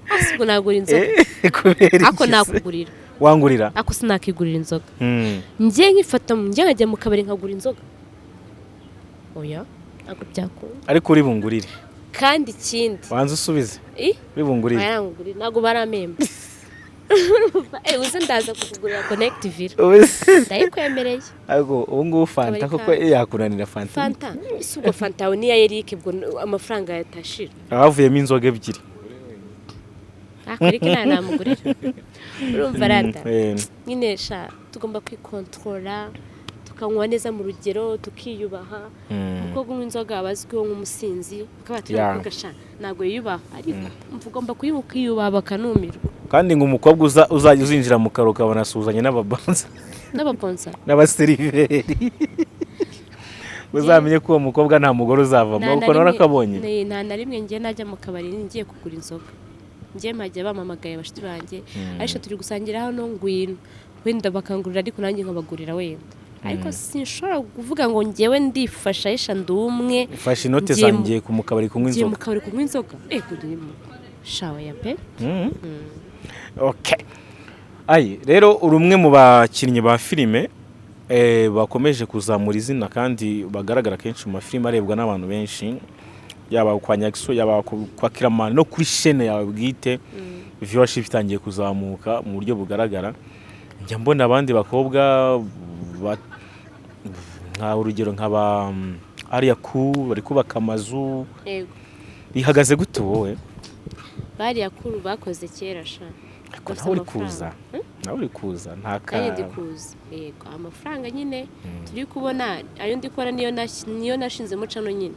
Ah, si ubwo nagura inzoga? Kubera Ariko iki se? Nakugurira. Wangurira? Ariko sinakigurira inzoga. Njye nkifata, njye nkajya mu kabari nkagura inzoga? Oya, ntabwo byakunda. Ariko uri bungurire. Kandi ikindi Wanze usubize. I Uri bungurire. Oya, nangugurira, ntabwo baramemba. Eh, uze ndaza kukugurira Connect Villa, ndayikwemereye. Ariko ubu ngubu Fanta Kabari koko yakunanira Fanta? Fanta ese ubwo Fanta yawe niya Eric, ubwo amafaranga yatashira. Havuyemo inzoga ebyiri. Ariko Eric nta namugurira, urumva rata? Eh. Nyine sha, tugomba kwikontorora, tukanywa neza mu rugero, tukiyubaha. Umukobwa unywa inzoga aba azwiho nk'umusinzi, bakaba bati umukobwa sha ntabwo yiyubaha, ariko umva, ugomba kuyinywa ukiyubaha bakanumirwa. Kandi ngo umukobwa uzajya uzinjira mu karo ukabona asuhuzanya n'ababanza N'abaponsa. n'abaseriveri, uzamenye ko uwo mukobwa nta mugore uzavamo. Nta na Kuko nawe akabonye. Nta na rimwe njye najya mu kabari ngiye kugura inzoga. Njye mpajya bampamagaye, abashuti banjye: "Aisha, turi gusangira hano, ngwino." Wenda bakangurira, ariko nanjye nkabagurira wenda, ariko sinshobora kuvuga ngo njyewe ndifasha, Aisha ndi umwe. Fashe inote zangiye ku mu kabari kunywa Ngiye mu inzoga. kabari kunywa inzoga, ego ndimo shawa ya pe. Okay. Ayi, rero uri umwe mu bakinnyi ba filime bakomeje kuzamura izina kandi bagaragara kenshi mu mafilime arebwa n'abantu benshi, yaba kwa Nyagiso, yaba kwa Kiramani, no kuri chaîne yawe bwite viewership itangiye kuzamuka mu buryo bugaragara. Njya mbona abandi bakobwa nka urugero nka ba Ariya ku bari kubaka amazu. Yego. Bihagaze gute wowe? Bariya kuru bakoze kera sha. Ariko Bafite nawe uri amafaranga. kuza, nawe uri kuza nta ka Nanjye ndi kuza, yego. Amafaranga nyine turi kubona, ayo ndi kubona niyo nashinzemo channel nyine.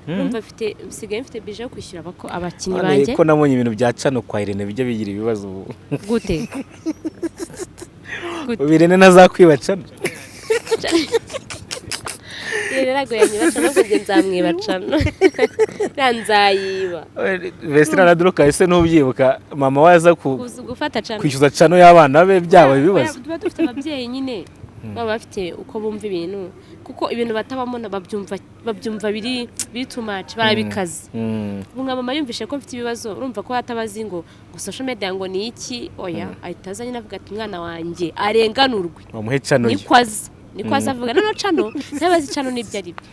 Urumva mfite, nsigaye mfite budget yo kwishyura abakinnyi None banjye. ko nabonye ibintu bya channel kwa Irene bijya bigira ibibazo ubu? Gute? Gute? Ubu Irene ntazakwiba channel? Irene ntabwo yanyiba channel, ahubwo njye nzamwiba channel. Iriya nzayiba. Vestina na Dorcas ese ntubyibuka, mama we aza ku Kuza gufata channel. kwishyuza channel y'abana be, byaba ibibazo. Tuba dufite ababyeyi nyine baba bafite uko bumva ibintu, kuko ibintu batabamo babyumva biri too much, barabikaze. Ubu nka mama yumvishe ko mfite ibibazo, urumva ko atabazi ngo social media ngo ni iki. Oya, ahita aza nyine avuga ati: "Umwana wanjye arenganurwe." Bamuhe channel ye. Niko aza avuga noneho channel, ntabazi channel n'ibyo ari byo.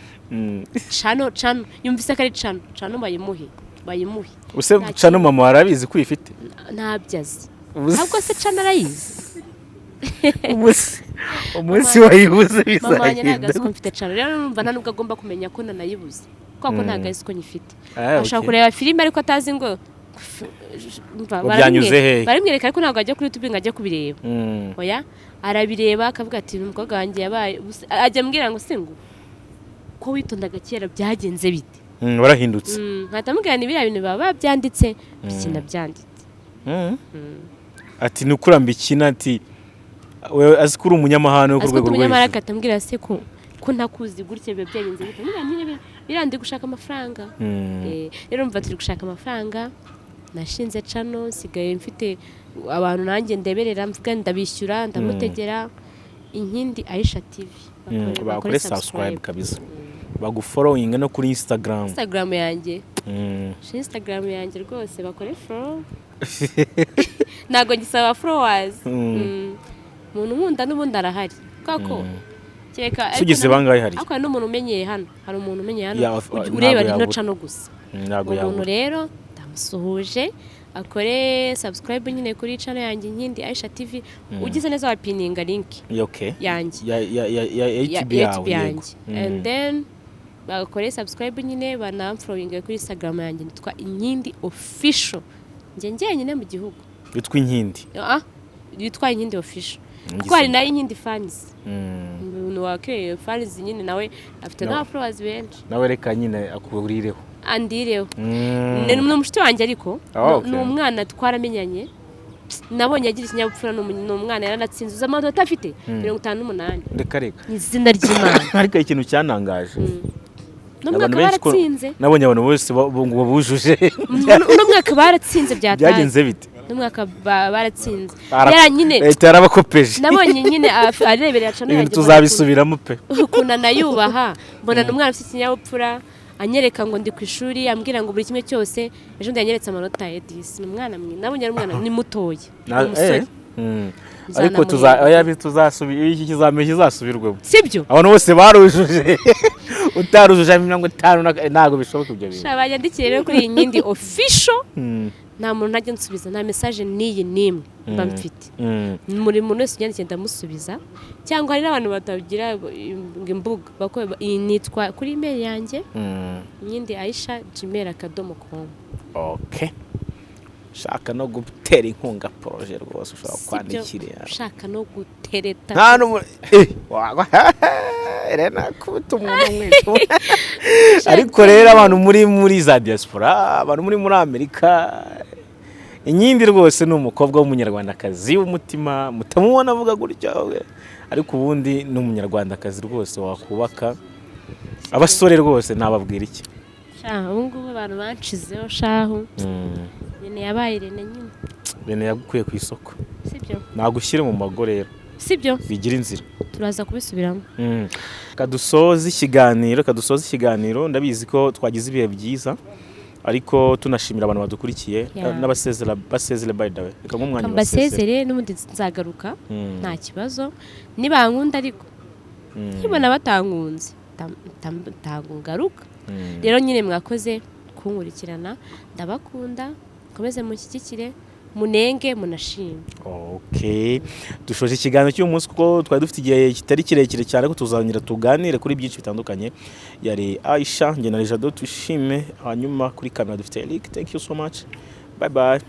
Channel, channel, yumvise ko ari channel, channel bayimuhe, bayimuhe. Use Nta channel mama warabizi ko uyifite? Ntabyo azi. Ubu Ahubwo se channel arayizi? Umunsi wayibuze Mama wanjye ntabwo bizagenda. azi ko mfite channel. Rero numva nta nubwo agomba kumenya ko nanayibuze, kubera ko ntabwo azi ko nyifite. Ah, Ashobora okay. kureba filime ariko atazi ngo umva, Ngo byanyuze hehe? Barimwereka ariko ntabwo ajya kuri YouTube ngo ajye kubireba. Oya, arabireba akavuga ati: "Umukobwa wanjye yabaye ajya ambwira ngo: 'Se ngo ko witondaga kera, byagenze bite?'" Warahindutse. Nkahita mubwira ni biriya bintu baba babyanditse, bikina byanditse. Ati ni ukuramba ikina, ati wewe azi ko uri umunyamahane wo ku Azi ko rwego ndi rwo umunyamahanga. hejuru. Agahita ambwira: "Se ko ntakuzi gutya, biba byagenze bite?" Mbwira nyine biriya ndi gushaka amafaranga. Rero mva turi gushaka amafaranga, nashinze channel, nsigaye mfite abantu nanjye ndeberera, mvuga ndabishyura, ndamutegera Inkindi Aisha TV. Bakore subscribe kabisa, bagufollowing no kuri Instagram. Instagram yanjye, Instagram yanjye rwose bakore follow, ntabwo ngisaba followers. Umuntu unkunda n'ubundi arahari, kubera ko kereka Se ugeze bangahe hari? Ariko hari n'umuntu umenyeye hano, hari umuntu umenyeye hano Ya, ntabwo ureba rino yabura. channel gusa. Ntabwo Uwo muntu yabura. rero ndamusuhuje, akore subscribe nyine kuri channel yanjye Inkindi Aisha TV. Ugize neza wapininga link Yeah, okay. yanjye. Ya YouTube yawe. YouTube Yego. yanjye. And then bakore subscribe nyine, banamfollowinge kuri Instagram yanjye, nitwa Inkindi Official, njye njyenyine mu gihugu. Witwa Inkindi? Ah, yitwa Inkindi Official, Ngize kuko hari nayo Inkindi Fans. Umuntu wakiriye fans nyine nawe afite No. n'aba followers benshi. Nawe reka nyine akurireho. Andireho. Ni umushuti wanjye ariko. Ah, okay. Ni umwana twaramenyanye, nabonye agira ikinyabupfura, ni umwana yaranatsinze. Uzi amanota afite? 58. Reka reka. Ni izina ry'Imana. Ariko ikintu cyantangaje, Uno mwaka abantu benshi baratsinze. Nabonye abantu bose ngo bujuje. Uno mwaka baratsinze byataye. Byagenze bite? N'umwaka baratsinze. Yara nyine Leta yarabakopeje. Nabonye nyine areberera channel Ibintu yanjye, mbona tuzabisubiramo pe. ukuntu anayubaha, mbona ni umwana ufite ikinyabupfura, anyereka ngo ndi ku ishuri, ambwira ngo buri kimwe cyose. Ejo bundi yanyeretse amanota ya disi. Ni umwana mwiza, nabonye ari umwana, ni mutoya, ni umusore. Ariko tuza, oya, iki kizamini kizasubirwemo. Sibyo? Abantu bose barujuje, utarujuje 50 ntabwo bishoboka ibyo bintu. Sha, banyandikiye rero kuri iyi Nkindi Official. Nta muntu ntajya nsubiza, nta message n'iyi n'imwe mba mfite. Buri muntu wese unyandikiye ndamusubiza, cyangwa hari n'abantu batagira ngo imbuga iyi nitwa kuri email yanjye, nkindiaisha@gmail.com. Okay, ushaka no gutera inkunga projet rwose ushobora Sibyo? kwandikira. Ushaka no gutereta. Nta n'umu wagwa rero nakubita umuntu umwica. Ariko rero abantu muri za diaspora, abantu muri Amerika, Inkindi rwose ni umukobwa w'Umunyarwandakazi w'umutima. Mutamubona avuga gutya, ariko ubundi ni Umunyarwandakazi rwose wakubaka. Abasore rwose nababwira iki? Sha, ubu ngubu abantu banshizeho shahu. Nyine yabaye Irene nyine. Rene yagukuye ku isoko. Sibyo? Nagushyire mu mago rero. Sibyo? Bigira inzira. Turaza kubisubiramo. Kadusoze ikiganiro, kadusoze ikiganiro. Ndabizi ko twagize ibihe byiza, ariko tunashimira abantu badukurikiye n'abasezera. Basezere, by the way, reka nk'umwanya basezere. Mbasezere, n'ubundi nzagaruka. Nta kibazo nibankunda, ariko nkibona batankunze ntabwo ngaruka. Rero nyine mwakoze kunkurikirana, ndabakunda, mukomeze mushyigikire, munenge, munashime. Okay, dushoje ikiganiro cy'uyu munsi kuko twari dufite igihe kitari kirekire cyane, ariko tuzongera tuganire kuri byinshi bitandukanye. Yari Aisha, njye na Jado Tushime, hanyuma kuri kamera dufite Eric. Thank you so much, bye bye.